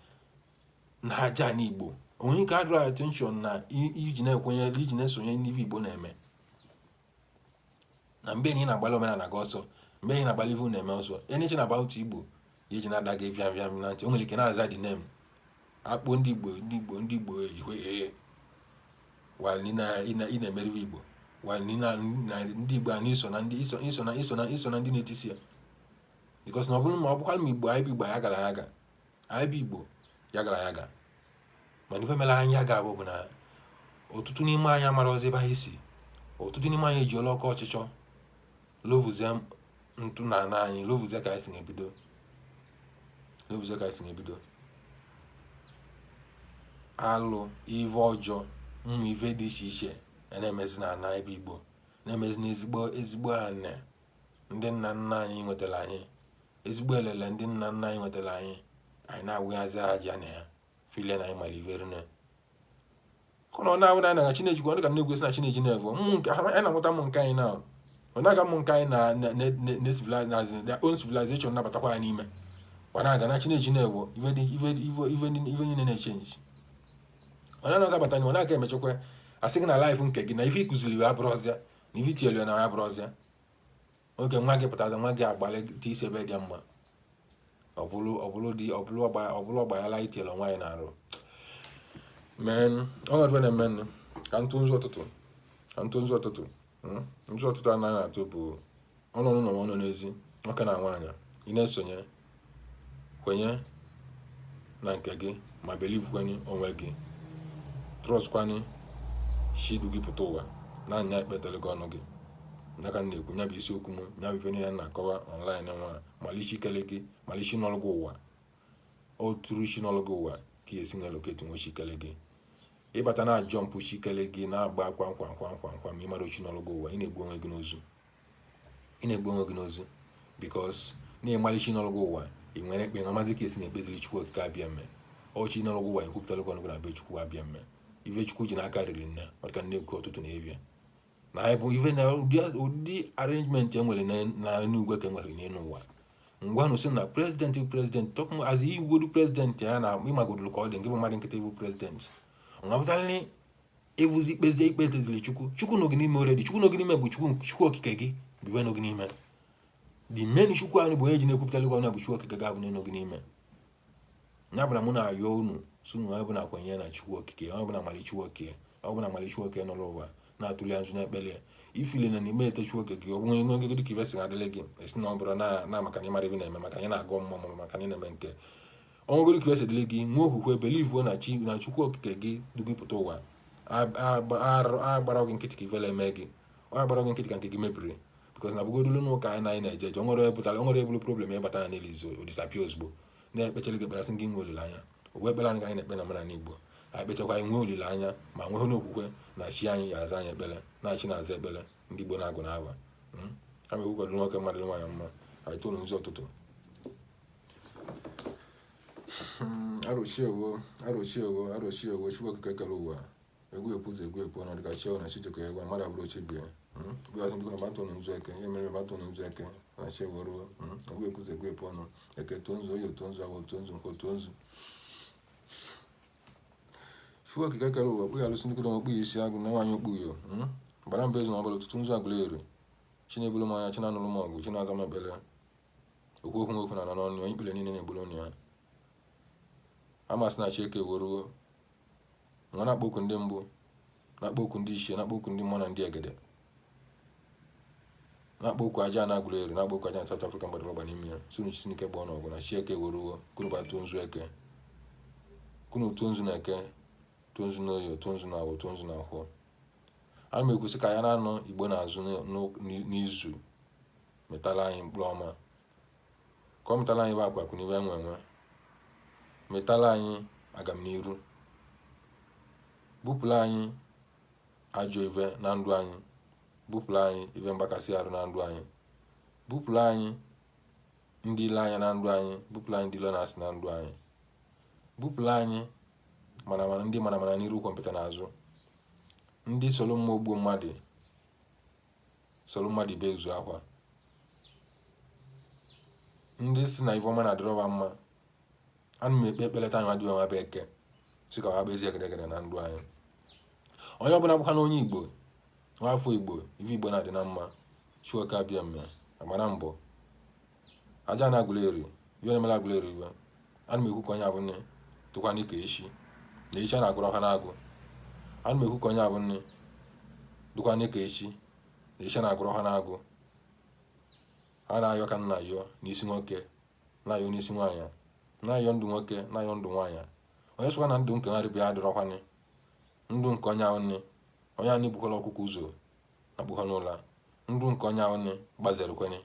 na aja n'Igbo, onwe ike ha draw your attention na iji na-ekwenye, iji na-esonye n'ife Igbo na-eme. Na mgbe ị na-agbalị omenala gị ọsọ, mgbe ị na-agbalị ife unu na-eme ọsọ, anything about Igbo ya eji na-ada gị vịam vịam na ntị. O nwere ike na-aza the name akpọ ndị Igbo, ndị Igbo, ndị Igbo ihwe ee, while ị na-emeriwe Igbo, while na ndị Igbo a na iso na ndị iso na ndị na-etisi ya, because na ọ bụrụ ma ọ bụkwara ma Igbo anyị bụ Igbo, ya gara ya aga, anyị bụ Igbo ya gara ya aga. Mana ife mere anyị ga-abụ bụ na ọtụtụ n'ime anyị amara ọzọ ebe anyị si. Ọtụtụ n'ime anyị ejiola ọkụ ọchịchọ lovuzie ntụ na ana anyị, lovuzie ka anyị si na-ebido, lovuzie ka anyị si na-ebido alụ ife ọjọọ, ụmụ ife dị iche iche a na-emezi na ana ebe Igbo na-emezi n'ezigbo ezigbo anị ndị nna nna anyị nwetara anyị, ezigbo elele ndị nna nna anyị nwetara anyị. Anyị na-awụghazi aja na ya filie na anyị mara ife rune kụ na ọ na-awụ na anyị na Chineji ọ dị ka na-egosi na Chineji na-evo ụmụ nke anyị na-amụta ụmụ nke anyị na ọ na-aga ụmụ nke anyị na civilize na their own civilization nabatakwa ya n'ime ọ na-aga na Chineji na-evo ife dị ife ife ife ife niile na-echange, ọ na-anaghị abata n'ime, ọ na-aga emechakwa asị gị na life nke gị na ife ịkụziri ya abụrụ ọzịa, na ife itinyere ya na ya abụrụ ọzịa. Oge nwa gị pụtara, nwa gị agbalị te isi ebe dị mma, ọ bụrụ dị ọ bụrụ ọgbaghara itinyere nwa ya na-arụ men ọ nwere na-eme ka ntụ nzu ụtụtụ, ka ntụ nzu ụtụtụ. Nzu ụtụtụ anaghị atụ bụ ọnụ n'ụlọ, ọnụ n'ezi, nwoke na nwaanyị. Ị na-esonye, kwenye na nke gị, ma believe kwenye onwe gị, trust kwanye shidu gị pụta ụwa na anya ekpetara gị ọnụ gị. Ya ka m na-ekwu, ya bụ isiokwu m, ya bụ ife niile m na-akọwa online. Nwa malichi kele gị, malichi n'ọrụ gị ụwa, o tụrụ isi n'ọrụ gị ụwa ka ị esi na-elocate nwe chi kele gị. Ịbata na jump chi kele gị na-agba kwa nkwa nkwa nkwa nkwa, ma ị mara ochi n'ọrụ gị ụwa, ị na-egbu onwe gị n'ozu, ị na-egbu onwe gị n'ozu, because na ịmalichi n'ọrụ gị ụwa, ị nwere ekpe na amazi ka esi na-ekpeziri Chukwu Okike abịa mme ọchị n'ọrụ gị ụwa, ekwupụtara gị ọnụ gị na be Chukwu abịa mme ife Chukwu ji n'aka riri nne. Ọ dịka na-ekwu ọtụtụ na-ebia na anyị bụ ife na ụdị arrangement e nwere na n'ugwe ka e nwere n'elu ụwa. Ngwanụ, sị na president talk as igwodu president ya na ịmagodulu ka ọ dị nke bụ mmadụ nkịtị bụ president nwabụzalị ịbụzi ikpezie ikpe tezili Chukwu. Chukwu nọ gị n'ime already. Chukwu nọ gị n'ime bụ Chukwu, Chukwu Okike gị bụ iwe nọ gị n'ime. The main Chukwu anyị bụ onye ji na-ekwupụtara gị ọnụ bụ Chukwu Okike gị abụ nọ gị n'ime. Ya bụ na mụ na-ayọ unu si unu, onye ọbụla kwenye na Chukwu Okike, onye ọbụla mali Chukwu Okike, onye ọbụla mali Chukwu Okike nọrọ ụwa na-atụli ya nzu na-ekpele ya ifili na n'ime ete Chukwu Okike. Ọ bụrụ onye dịka ife si adịrị gị esi na ọ bụrụ na maka na ịmara ibe na-eme, maka anyị na-agọ mmụọ, ma maka na ị na-eme nke O nwegoro ka esi dịrị gị, nwee okwukwe, believe na chi na Chukwu Okike gị du gị pụta ụwa agbara gị nkịtị ka ifele eme gị, ọ agbara gị nkịtị ka nke gị mebiri. Because na bụgodulu n'ụka anyị na anyị na-eje eje, onwere pụtara, onwere ebulu problem ya bata na n'elu izu, o disappear ozugbo. Na-ekpechere gị ekpere, sị gị nwee olileanya. Ogbe ekpere anyị ka anyị na-ekpe na omenala Igbo, anyị kpechakwa, anyị nwee olileanya ma nwee n'okwukwe na chi anyị ya aza anyị ekpere, na chi na-aza ekpere ndị Igbo na-agụ na-aba ama ekwu kwado nwoke mmadụ nwaanyị mma. Anyị tụrụ nzu ụtụtụ. Arụchiewo, arụchiewo, arụchiewo. Chukwu Okike kere ụwa, egwu ekwuzi, egwu ekwu ọnọdụ ka chi na chi jekọ egwu mmadụ abụrụ oche bie gbe azụ ndị na batụ nzu eke ihe mere batụ nzu eke na chi ewo ruo. Egwu ekwuzi, egwu ekwu ọnụ. Eke tụọ nzu, oyi tụọ nzu, awọ tụọ nzu, nkwọ tụọ nzu. Chukwu Okike kere ụwa, okpu ya alụsị ndị okpu ya isi agụ na nwaanyị okpu yo bara mba ezu na ọbụla ụtụtụ nzu agụla eri. Chi na-ebulu m anya, chi na-anụrụ m ọgụ, chi na-aza m ekpere, okwu okwu okwu na n'ọnụ onye ikpere niile na-egburu ọnụ ya. Amasị na chi eke weruo nwa na-akpọ okwu ndị mbụ, na-akpọ okwu ndị ichie, na-akpọ okwu ndị mmụọ na ndị egede, na-akpọ okwu aja na-agụrụ eri, na-akpọ okwu aja na South Africa mgbadara ọgba n'ime ya. Sunu chisi n'ike gbaa n'ọgụ na chi eke weruo. Kunu batụọ nzu eke, kunu tụọ nzu na eke, tụọ nzu na oyo, tụọ nzu na awọ, tụọ nzu na nkwọ. Ana m ekwusị ka ya na-anọ Igbo na-azụ n'izu metala anyị mkpụrụ ọma, ka ọ metala anyị bụ akwa akụ n'iwe enwe enwe, metala anyị agamniru, bupụrụ anyị ajọ ive na ndụ anyị, bupụrụ anyị ive mgbakasị arụ na ndụ anyị, bupụrụ anyị ndị ile anya na ndụ anyị, bupụrụ anyị ndị ilo na-asị na ndụ anyị, bupụrụ anyị mana mana ndị mana mana n'iru kọmputa n'azụ, ndị soro mmụọ gbuo mmadụ, soro mmadụ ibe ezu akwa, ndị si na ife ọma na-adịrọba mma. Ana m ekpe ekpere taa nwa dị nwa bụ eke si ka ọ bụ ezi egedegede na ndụ anyị. Onye ọbụla bụkwa na onye Igbo, nwa afọ Igbo, ife Igbo na-adị na mma. Chuoke abịa mme agbara mbọ aja na agụla eri iwe na-emela agụla eri iwe. Ana m ekwu ka onye abụ nne tụkwa n'ike echi na echi a na-agụrụ ọha na-agụ. Ana m ekwu ka onye abụ nne dụkwa n'ike echi na echi a na-agụrụ ọha na-agụ. A na-ayọ ka nna ayọ n'isi nwoke, na-ayọ n'isi nwaanyị, na-ayọ ndụ nwoke, na-ayọ ndụ nwaanyị. Onye sịkwa na ndụ nke nharị bụ ya adịrọkwanị ndụ nke onye ahụ nne, onye ahụ na-ebukwala ọkụkọ ụzọ na kpụha n'ụlọ ndụ nke onye ahụ nne gbazerikwenye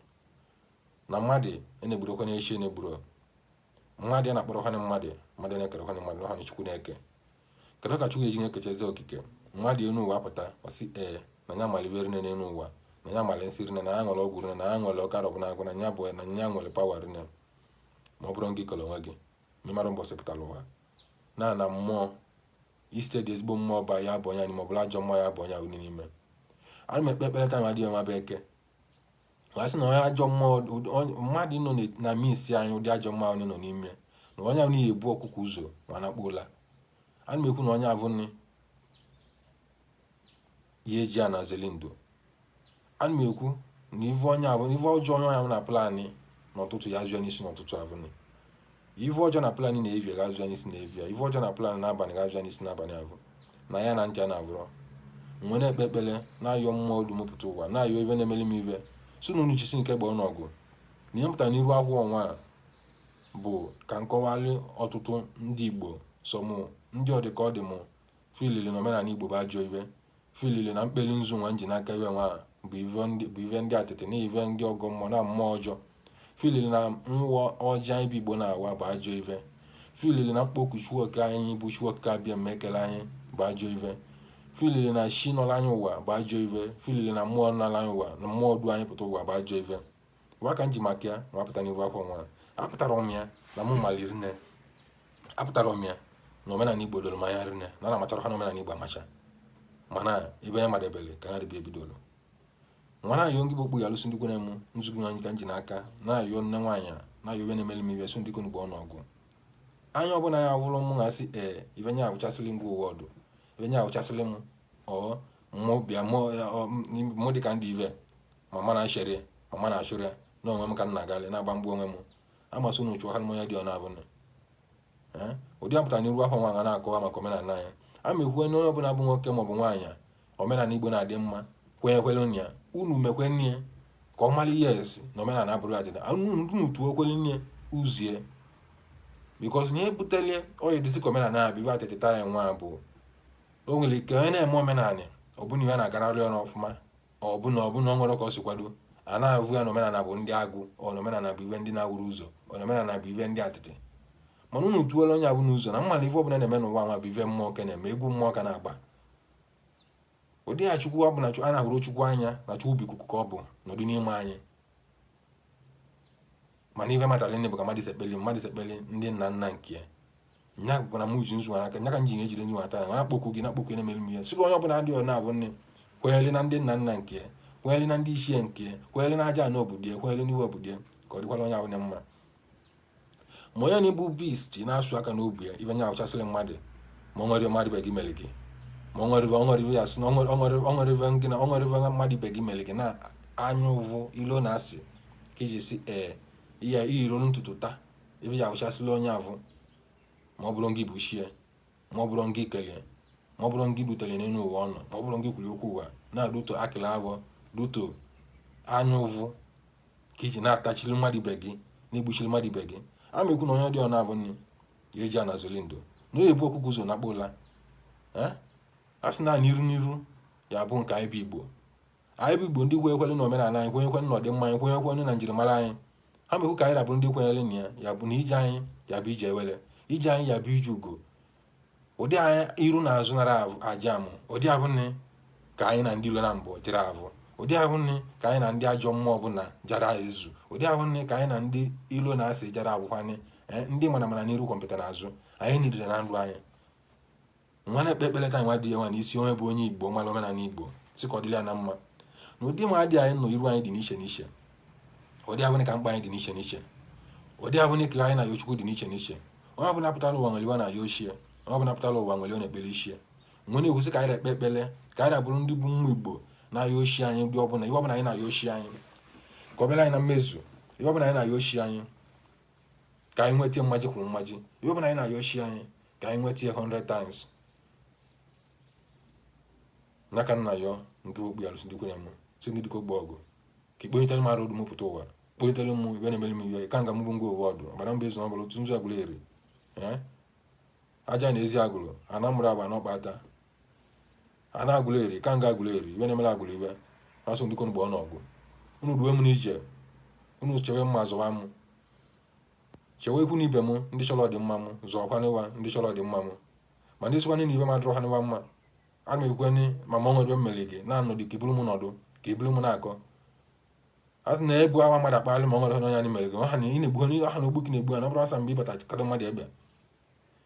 na mmadụ na-egburokwenye echi na-egburo mmadụ ya na-akpọrọkwanị mmadụ, mmadụ na-ekerekwanị mmadụ n'ọhanị Chukwu na-eke. Kedu ka Chukwu eji na-ekechazi okike mmadụ enu ụwa pụta ọsị ee na ya malibe rinne n'enu ụwa, na ya mali nsị rinne, na ya nwere ọgwụ rinne, na ya nwere ọkara ọbụla agụ, na ya bụ na ya nwere power rinne? Ma ọ bụrụ nke ikele onwe gị ma ịmara mbọsị pụtara ụwa na na mmụọ iste dị ezigbo mmụọ ba ya bụ onye anyị, ma ọ bụla ajọ mmụọ ya bụ onye ahụ n'ime. Ana m ekpe ekpere taa ma dị nwa bụ eke ma sị na onye ajọ mmụọ mmadụ nọ na misi anyị, ụdị ajọ mmụọ ahụ nọ n'ime na onye ahụ n'ihi ebu ọkụkọ ụzọ ma na-akpọ ụla. Ana m ekwu na onye avụ nne ya eji a na zeli ndo. Ana m ekwu na ive onye avụ, ive ọjọọ onye ahụ na planị n'ụtụtụ ya zụọ n'isi n'ụtụtụ avụ nne, ive ọjọọ na planị na-evie ga zụọ n'isi na-evie, ive ọjọọ na planị n'abalị ga zụọ n'isi n'abalị avụ na ya na ntị a na-abụrọ nwe na-ekpe ekpere na-ayọ mmụọ olu mụpụta ụwa, na-ayọ ive na-emeli m ive si na unu chisi nke gbaa n'ọgụ na ihe mpụtara n'iru akwụkwọ nwa a bụ ka nkọwalị ọtụtụ ndị Igbo sọmụ ndị ọ dị ka ọ dị mụ filili na omenala Igbo bụ ajọ ive, filili na mkpeli nzu nwa nji n'aka iwe nwa bụ ive ndị atịtị na ive ndị ọgọ mmụọ na mmụọ ọjọọ, filili na nwụọ ọjọọ anyị bụ Igbo na-awa bụ ajọ ive, filili na mkpoku Chukwuoke anyị bụ Chukwuoke abịa mma ekele anyị bụ ajọ ive, filili na chi nọrọ anyị ụwa bụ ajọ ive, filili na mmụọ nọrọ anyị ụwa na mmụọ du anyị pụta ụwa bụ ajọ ive. Ụwa ka m ji maka ya nwa pụta n'iru akwụkwọ nwa apụtara m ya na mụ maliri nne, apụtara m ya na omenala Igbo doro m anya rinne na na amachara ha na omenala Igbo amacha, mana ebe ya madebele ka ha ribia ebidoro nwa na-ayọ ngị bụ okpu ya alụsị ndị kwere m nzukọ anyị ka m ji n'aka na-ayọ nne nwaanyị na-ayọ ebe na-emeli m ibe so ndị konugbo ọnụọgụ anya ọbụla ya awụrụ m na asị ee ibe nye awụchasịrị ngwa ụwa ọdụ ibe nye awụchasịrị m ọ mụ bịa mụ dịka ndị ive mama na-ashere mama na-achụrụ ya na onwe m ka m na-agalị na-agba mgbu onwe m amasị unu chụọ ha onye dị ọ na-abụ ụdị apụtara n'iru afọ nwa na-akọwa maka omenala anyị. A ma ekwu onye ọbụla bụ nwoke maọbụ nwaanyị omenala Igbo na-adị mma kwenyekwere ya unu mekwe nne ka ọ mara ihe esi na omenala abụrụ adịda unu tuo kwere nne uzie Because na ihe butelie ọ ya dịsị ka omenala a bụ ibe atịtịta ya nwa bụ o nwere ike onye na-eme omenala ọ bụ na iwe na-agararị ọrụ ọfụma, ọ bụ na ọ bụ na ọ nwere ka ọ si kwado a na-avụ ya na omenala bụ ndị agụ, ọ na omenala bụ ibe ndị na-awụrụ ụzọ, ọ na omenala bụ ibe ndị atịtị. Mana unu tuola onye abụ n'ụzọ na mma na ife ọbụla na-eme n'ụwa nwa bụ ife mmụọ ka na-eme, egwu mmụọ ka na-agba. Ụdị ya Chukwu ọ bụ na a na-ahụrụ Chukwu anya na Chukwu bụ ikuku ka ọ bụ nọdụ n'ime anyị. Mana ife matara nne bụ ka mmadụ sekpeli mmadụ sekpeli ndị nna nna nke ya nya bụ na mụ ji nzu aka nya ka m ji ejide nzu ata na akpọkwu gị na akpọkwu na-emere m ihe sị onye ọbụla ndị ọ na-abụ nne kwenyere na ndị nna nna nke ya, kwenyere na ndị ichie nke ya, kwenyere na aja na obodo ya, kwenyere n'iwe obodo ya, ka ọ dịkwara onye ahụ mma. Ma onye na-ebu beast na-asụ aka n'obi ya ibe nya awụchasịrị mmadụ, ma ọ nwere mmadụ ibe gị mere gị, ma ọ nwere ọ nwere ibe ya sị na ọ nwere ibe gị na ọ nwere ibe mmadụ ibe gị mere gị na anya ụvụ ilo na asị ka iji si ee ihe iyiri olu ntutu taa ibe ya awụchasịrị onye avụ, ma ọ bụrụ gị bụ chie, ma ọ bụrụ gị kelee, ma ọ bụrụ gị dutere n'elu ụwa ọnụ, ma ọ bụrụ gị kwuru okwu ụwa na-aduto akịla avọ duto anya ụvụ ka iji na-atachiri mmadụ ibe gị, na-egbuchiri mmadụ ibe gị. A ma ekwu na onye dị ọ na-abụ nne ya eji anazoli ndo na onye ebu ọkụkọ ụzọ na akpụla a sị na n'iru n'iru ya bụ nke anyị bụ Igbo. Anyị bụ Igbo ndị kwenyekwere na omenala anyị, kwenyekwere na ọdịmma anyị, kwenyekwere na njirimara anyị. Ha mekwu ka anyị rabụrụ ndị kwenyere na ya, ya bụ na ije anyị ya bụ ije ewere, ije anyị ya bụ ije ugo. Ụdị anyị iru na azụ nara aja amụ, ụdị ahụ nne ka anyị na ndị ilo na mbụ jere avụ, ụdị ahụ nne ka anyị na ndị ajọ mmụọ ọbụla jara ezu, ụdị ahụ nne ka anyị na ndị ilo na-asị jara abụkwanị ndị mana mana n'iru kọmputa n'azụ anyị nidere na ndụ anyị. Nwa na-ekpe ekpere ka nwa dị ya nwa n'isi onye bụ onye Igbo mara omenala Igbo si ka ọ dịrị ya na mma. Na ụdị ma adị anyị nọ iru anyị dị n'iche n'iche, ụdị ahụ ka mkpa anyị dị n'iche n'iche, ụdị ahụ ka anyị na ya Chukwu dị n'iche n'iche. Onye ọbụla pụtara ụwa nwere iwe na ya ochie, onye ọbụla pụtara ụwa nwere ọ na-ekpere ichie. Nwe na-ekwusị ka anyị na-ekpe ekpere ka anyị bụrụ ndị bụ nwa Igbo na-aya ochie anyị, ndị ọbụla iwe ọbụla anyị na-aya ochie anyị ka ọ bịara anyị na mmezu, iwe ọbụla anyị na-aya ochie anyị ka anyị nweta mmaji kwuru mmaji, iwe ọbụla anyị na-aya ochie anyị ka anyị nweta ya 100 times. N'aka nna ya nke okpu ya alụsị ndị kwenye m si gị dịka ogbe ọgụ ka ikponyetere m arụ m pụta ụwa, kponyetere m iwe na-emere m iwe ka nga m bụ ngwa ụwa ọdụ ọgbara mba ezu na ọbụla otu nzu agụrụ eri aja na ezi agụrụ ana mụrụ agba n'ọkpa ata ana agụrụ eri ka nga agụrụ eri iwe na-emere agụrụ iwe asụ ndị konu gbọọ n'ọgụ. Unu duwe m n'ije, unu chewe mma zọwa m, chewe ikwu na ibe m ndị chọrọ ọdịmma m zọọkwanịwa ndị chọrọ ọdịmma m, ma ndị sịkwanị na ibe m adịrọ ha nịwa mma. Ana m ekwekwenị ma ma ọ nwere mmeli gị na-anọdụ ka iburu m nọdụ ka iburu m na-akọ a sị na ebu awa mmadụ akpaghalị ma ọ nwere onye anyị mere gị ha na ị na-egbu ha na ogbu gị na-egbu ha na ọ bụrụ asa mgbe ịbata kadụ mmadụ egbe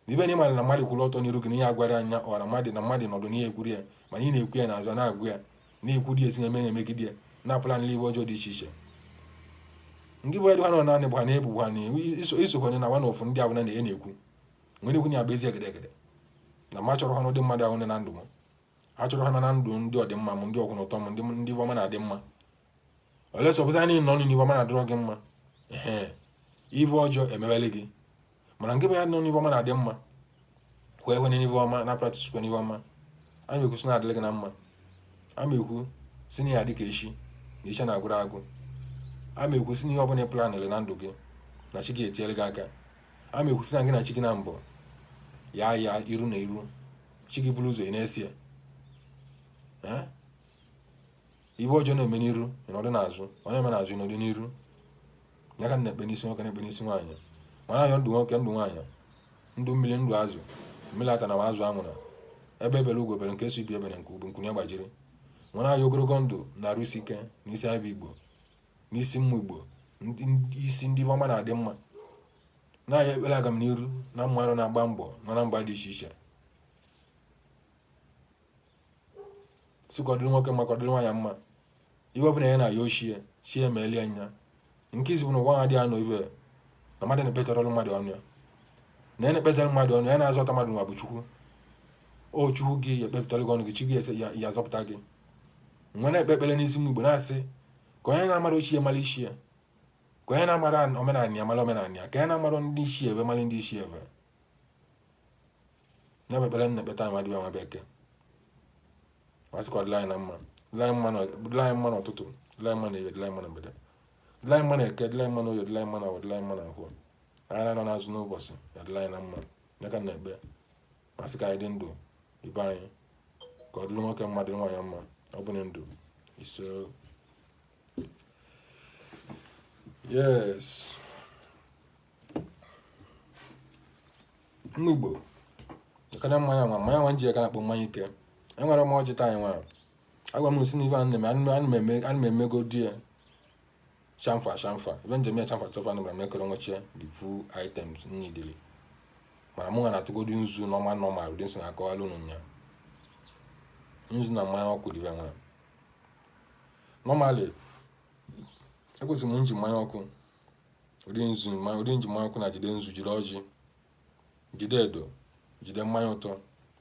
na ibe na ịmara na mmadụ kwụrụ ọtọ n'iru gị na ihe agwara anya ọ na mmadụ na mmadụ nọdụ n'ihe ekwuru ya, mana ị na-ekwu ya n'azụ na-agụ ya na-ekwu dị esi na-eme na-emegide ya na-apụla n'ihe ọjọọ dị iche iche. Ndị bụ ha nọ naanị bụ ha na-ebu ha na isokwenye na nwa ofu ndị abụna na na-ekwu nwere ekwu na agba ezi egede egede na ma chọrọ ha n'ụdị mmadụ ahụ na ndụ m achọrọ ha na ndụ ndị ọdịmma m ndị ọkwụ na ụtọ m ndị ọma na-adị mma ole sọpụta anyị nọ n'ihe ọma na-adịrọ gị mma ee ive ọjọọ emewele gị, mana nke bụ ya nọ n'ihe ọma na-adị mma kwee ekwe n'ihe ọma na practice kwe n'ihe ọma. A na-ekwu sị na-adịrị gị na mma, a ma-ekwu si na ya dị ka echi na echi na-agwụrụ agwụ, a ma-ekwu si na ihe ọbụla ị planịrị na ndụ gị na chi gị etinyere gị aka, a ma-ekwu si na gị na chi gị na mbọ ya ya iru na iru chi gị buru ụzọ ị na-esi ya ibe ọjọọ na-eme n'iru ịnọdụ n'azụ, ọ na-eme n'azụ ịnọdụ n'iru. Ya ka na-ekpe n'isi nwoke na-ekpe n'isi nwaanyị, mana ayọ ndụ nwoke ndụ nwaanyị ndụ mmiri ndụ azụ mmiri ata na azụ anwụra ebe ebere ugo bere nke si ibi ebere nke ugbo nkwunye gbajiri. Nwere ayọ ogologo ndụ na-arụ isi ike n'isi anyị bụ Igbo n'isi mmụ Igbo isi ndị ọma na-adị mma na-aya ekpere aga m n'iru na mmadụ na-agba mbọ nọ na mba dị iche iche si ka ọ dịrị nwoke mma ka ọ dịrị nwaanyị mma. Iwe ọbụla ya na-aya ochie si emeeli anya nke izi bụ na ụwa ha dị anọ ibe na mmadụ na-ekpetara ọrụ mmadụ ọnụ ya na ya na-ekpetara mmadụ ọnụ ya na-azọta mmadụ nwa bụ Chukwu. O Chukwu gị ya ekpepụtara gị ọnụ gị, chi gị ya azọpụta gị. Nwa na-ekpe ekpere n'isi m Igbo na-asị ka onye na-amara ochie mara isi ya, ka onye na-amara omenala ya mara omenala ya, ka onye na-amara ndị isi ebe mara ndị isi ebe. Ya bụ ekpere na-ekpeta nwa dibịa nwa bekee masị ka ọ dịrị anyị na mma, dịrị anyị mma n'ụtụtụ, dịrị anyị mma n'ehihie, dịrị anyị mma na mgbede, dịrị anyị mma na eke, dịrị anyị mma n'oye, dịrị anyị mma na awọ, dịrị anyị mma na nkwọ. Anyị na-anọ n'azụ n'ụbọchị ya dịla anyị na mma. Ya ka m na-ekpe ma sị ka anyị dị ndụ ibe anyị, ka ọ dịrị nwoke mma, dịrị nwaanyị mma, ọ bụ ndụ ise. Yes, ndị Igbo ekene mmanya nwa, mmanya nwa nji aka na-akpọ mmanya ike. Enwere m ọjị taa. Anyị nwa agwa m si n'ife a na-eme, ana m emego di ya chamfa chamfa ebe njem ya chamfa chamfa na mekọrọ nwechie the full items nidili. Mana mụ nwa na-atụgodu nzu normal normal, ụdị nsị na-akọwalụ unu nya nzu na mmanya ọkụ dịbe nwa. Normally ekwesịrị m nji mmanya ọkụ, ụdị nzu, ụdị nji mmanya ọkụ na jide nzu, jide ọjị, jide edo, jide mmanya ụtọ.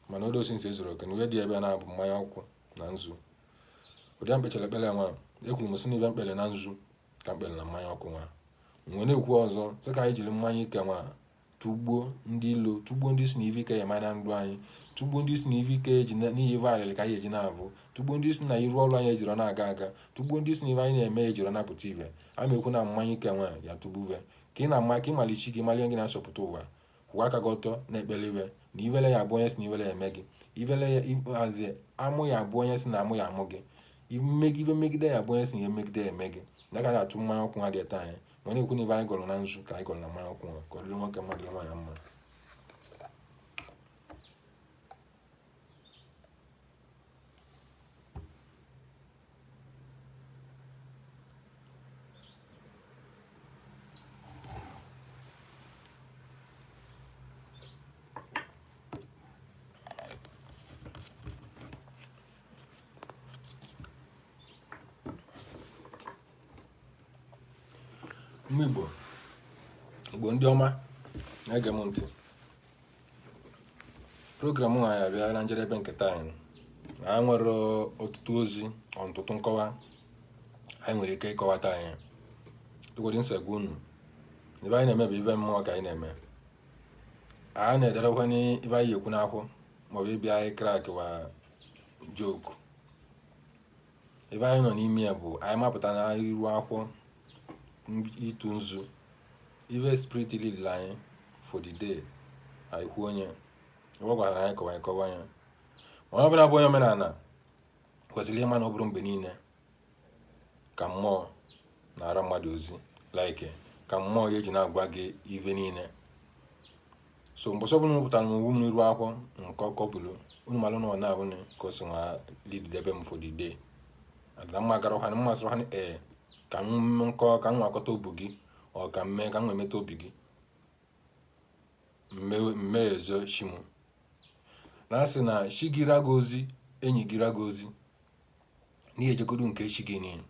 Mana odo osi nsi ezuru oke na ihe dị ebe na-abụ mmanya ọkụ na nzu. Ụdị a mkpechara ekpere nwa, ekwuru m sị na ibe mkpere na nzu ka mkpere na mmanya ọkụ nwa. Nwe na-ekwu ọzọ sị ka anyị jiri mmanya ike nwa tụgbuo ndị ilo, tụgbuo ndị si na ife ike ya eme na ndụ anyị, tụgbuo ndị si na ife ike eji n'ihi ife alịlị ka anyị eji na-abụ, tụgbuo ndị si na iru ọrụ anyị ejiri na-aga aga, tụgbuo ndị si na ife anyị na-eme ejiri napụta ife. A ma ekwu na mmanya ike nwa ya tụgbuve ka ị na-ama ka ịmali chi gị, malie gị na-asọpụta ụwa, kwụwa aka gị ọtọ na-ekpere iwe na ivele ya abụ onye si na ivele ya eme gị, ivele ya hazie amụ ya abụ onye si na amụ ya amụ gị, ife mmegide ya abụ onye si na ihe mmegide ya eme gị. Na ka na-atụ mmanya ọkụ nwa dị taa, anyị mana ekwu na ife anyị gọrọ na nzu ka anyị gọrọ na mmanya ọkụ nwa, ka ọ dịrị nwoke mma, dịrị nwaanyị mma. Ụmụ Igbo, Igbo ndị ọma na-ege m ntị, program anyị abịa na njedebe nke taa. Anyị anyị nwere ọtụtụ ozi, ọtụtụ nkọwa anyị nwere ike ịkọwata. Anyị tụkwado nsogbu unu, ibe anyị na-eme bụ ibe mmụọ ka anyị na-eme. Anyị na-ederekwa n'ibe anyị ekwu n'akwụ maọbụ ịbịa anyị crack wa joke. Ebe anyị nọ n'ime ya bụ anyị mapụta na iru akwụkwọ ịtụ nzu, ife spirit lead anyị for the day, anyị kwuo onye ebe ọ gwara anyị kọwa, anyị kọwa ya. Ma onye ọbụla bụ onye omenala kwesịrị ịma na ọ bụrụ mgbe niile ka mmụọ na-ara mmadụ ozi, like ka mmụọ ya eji na-agwa gị ife niile. So mbọsị ọbụla unu pụtara m ugwu m n'iru akwụkwọ nke ọkọpụrụ unu, malụ na ọ na-abụ ka o si nwa lead m for the day. Adịna mma gara ọha mma sịrị ha ee ka m nkọ ka m nwakọta obu gị, ọ ka m mee ka m nwee meta obi gị mmeghezi chi m na asị na chi gị rago ozi, enyi gị rago ozi n'ihi ejegodu nke chi gị niile.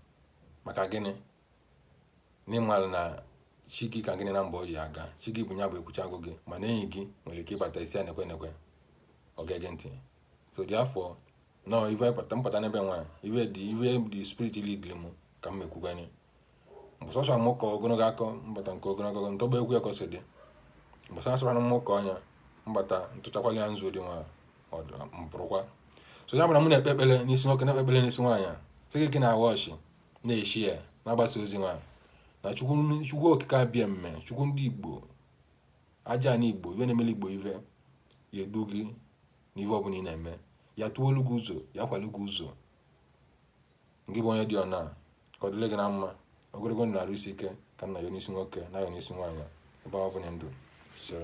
Maka gịnị? N'ịmalụ na chi gị ka gịnị na mgbe ọ ji aga, chi gị bụ ya bụ ekwuchagwo gị, mana enyi gị nwere ike ịbata isi ya nekwe nekwe, ọ ga-ege ntị. So dị afọ nọ ife pụta mpụta n'ebe nwa ife dị, ife dị spirit lead m ka m mekwuganye. Mgbe sọsọ mụ kọ ogologo akọ mbata nke ogologo ntọgba egwu ya ka o si dị. Mgbe sọ asọrọ mụ kọ ọnya mbata ntụchakwala ya nzu dị nwa mpụrụkwa. So ya bụ na mụ na-ekpe ekpere n'isi nwoke, na-ekpe ekpere n'isi nwaanyị a sị gị na awọchi na-eshi ya na-agbasa ozi nwa na chukwu, chukwu okike abịa mme, chukwu ndị Igbo, aja na Igbo, ife na-emeli Igbo, ife ya edu gị n'ife ọbụla ị na-eme, ya tụọ olu gị ụzọ, ya kwalụ gị ụzọ. Gị bụ onye dị ọna, ka ọ dịrị gị na mma. Ogologo ndụ na-arụ isi ike ka nna ya n'isi nwoke na ya n'isi nwaanyị ebe ọ bụla ndụ. So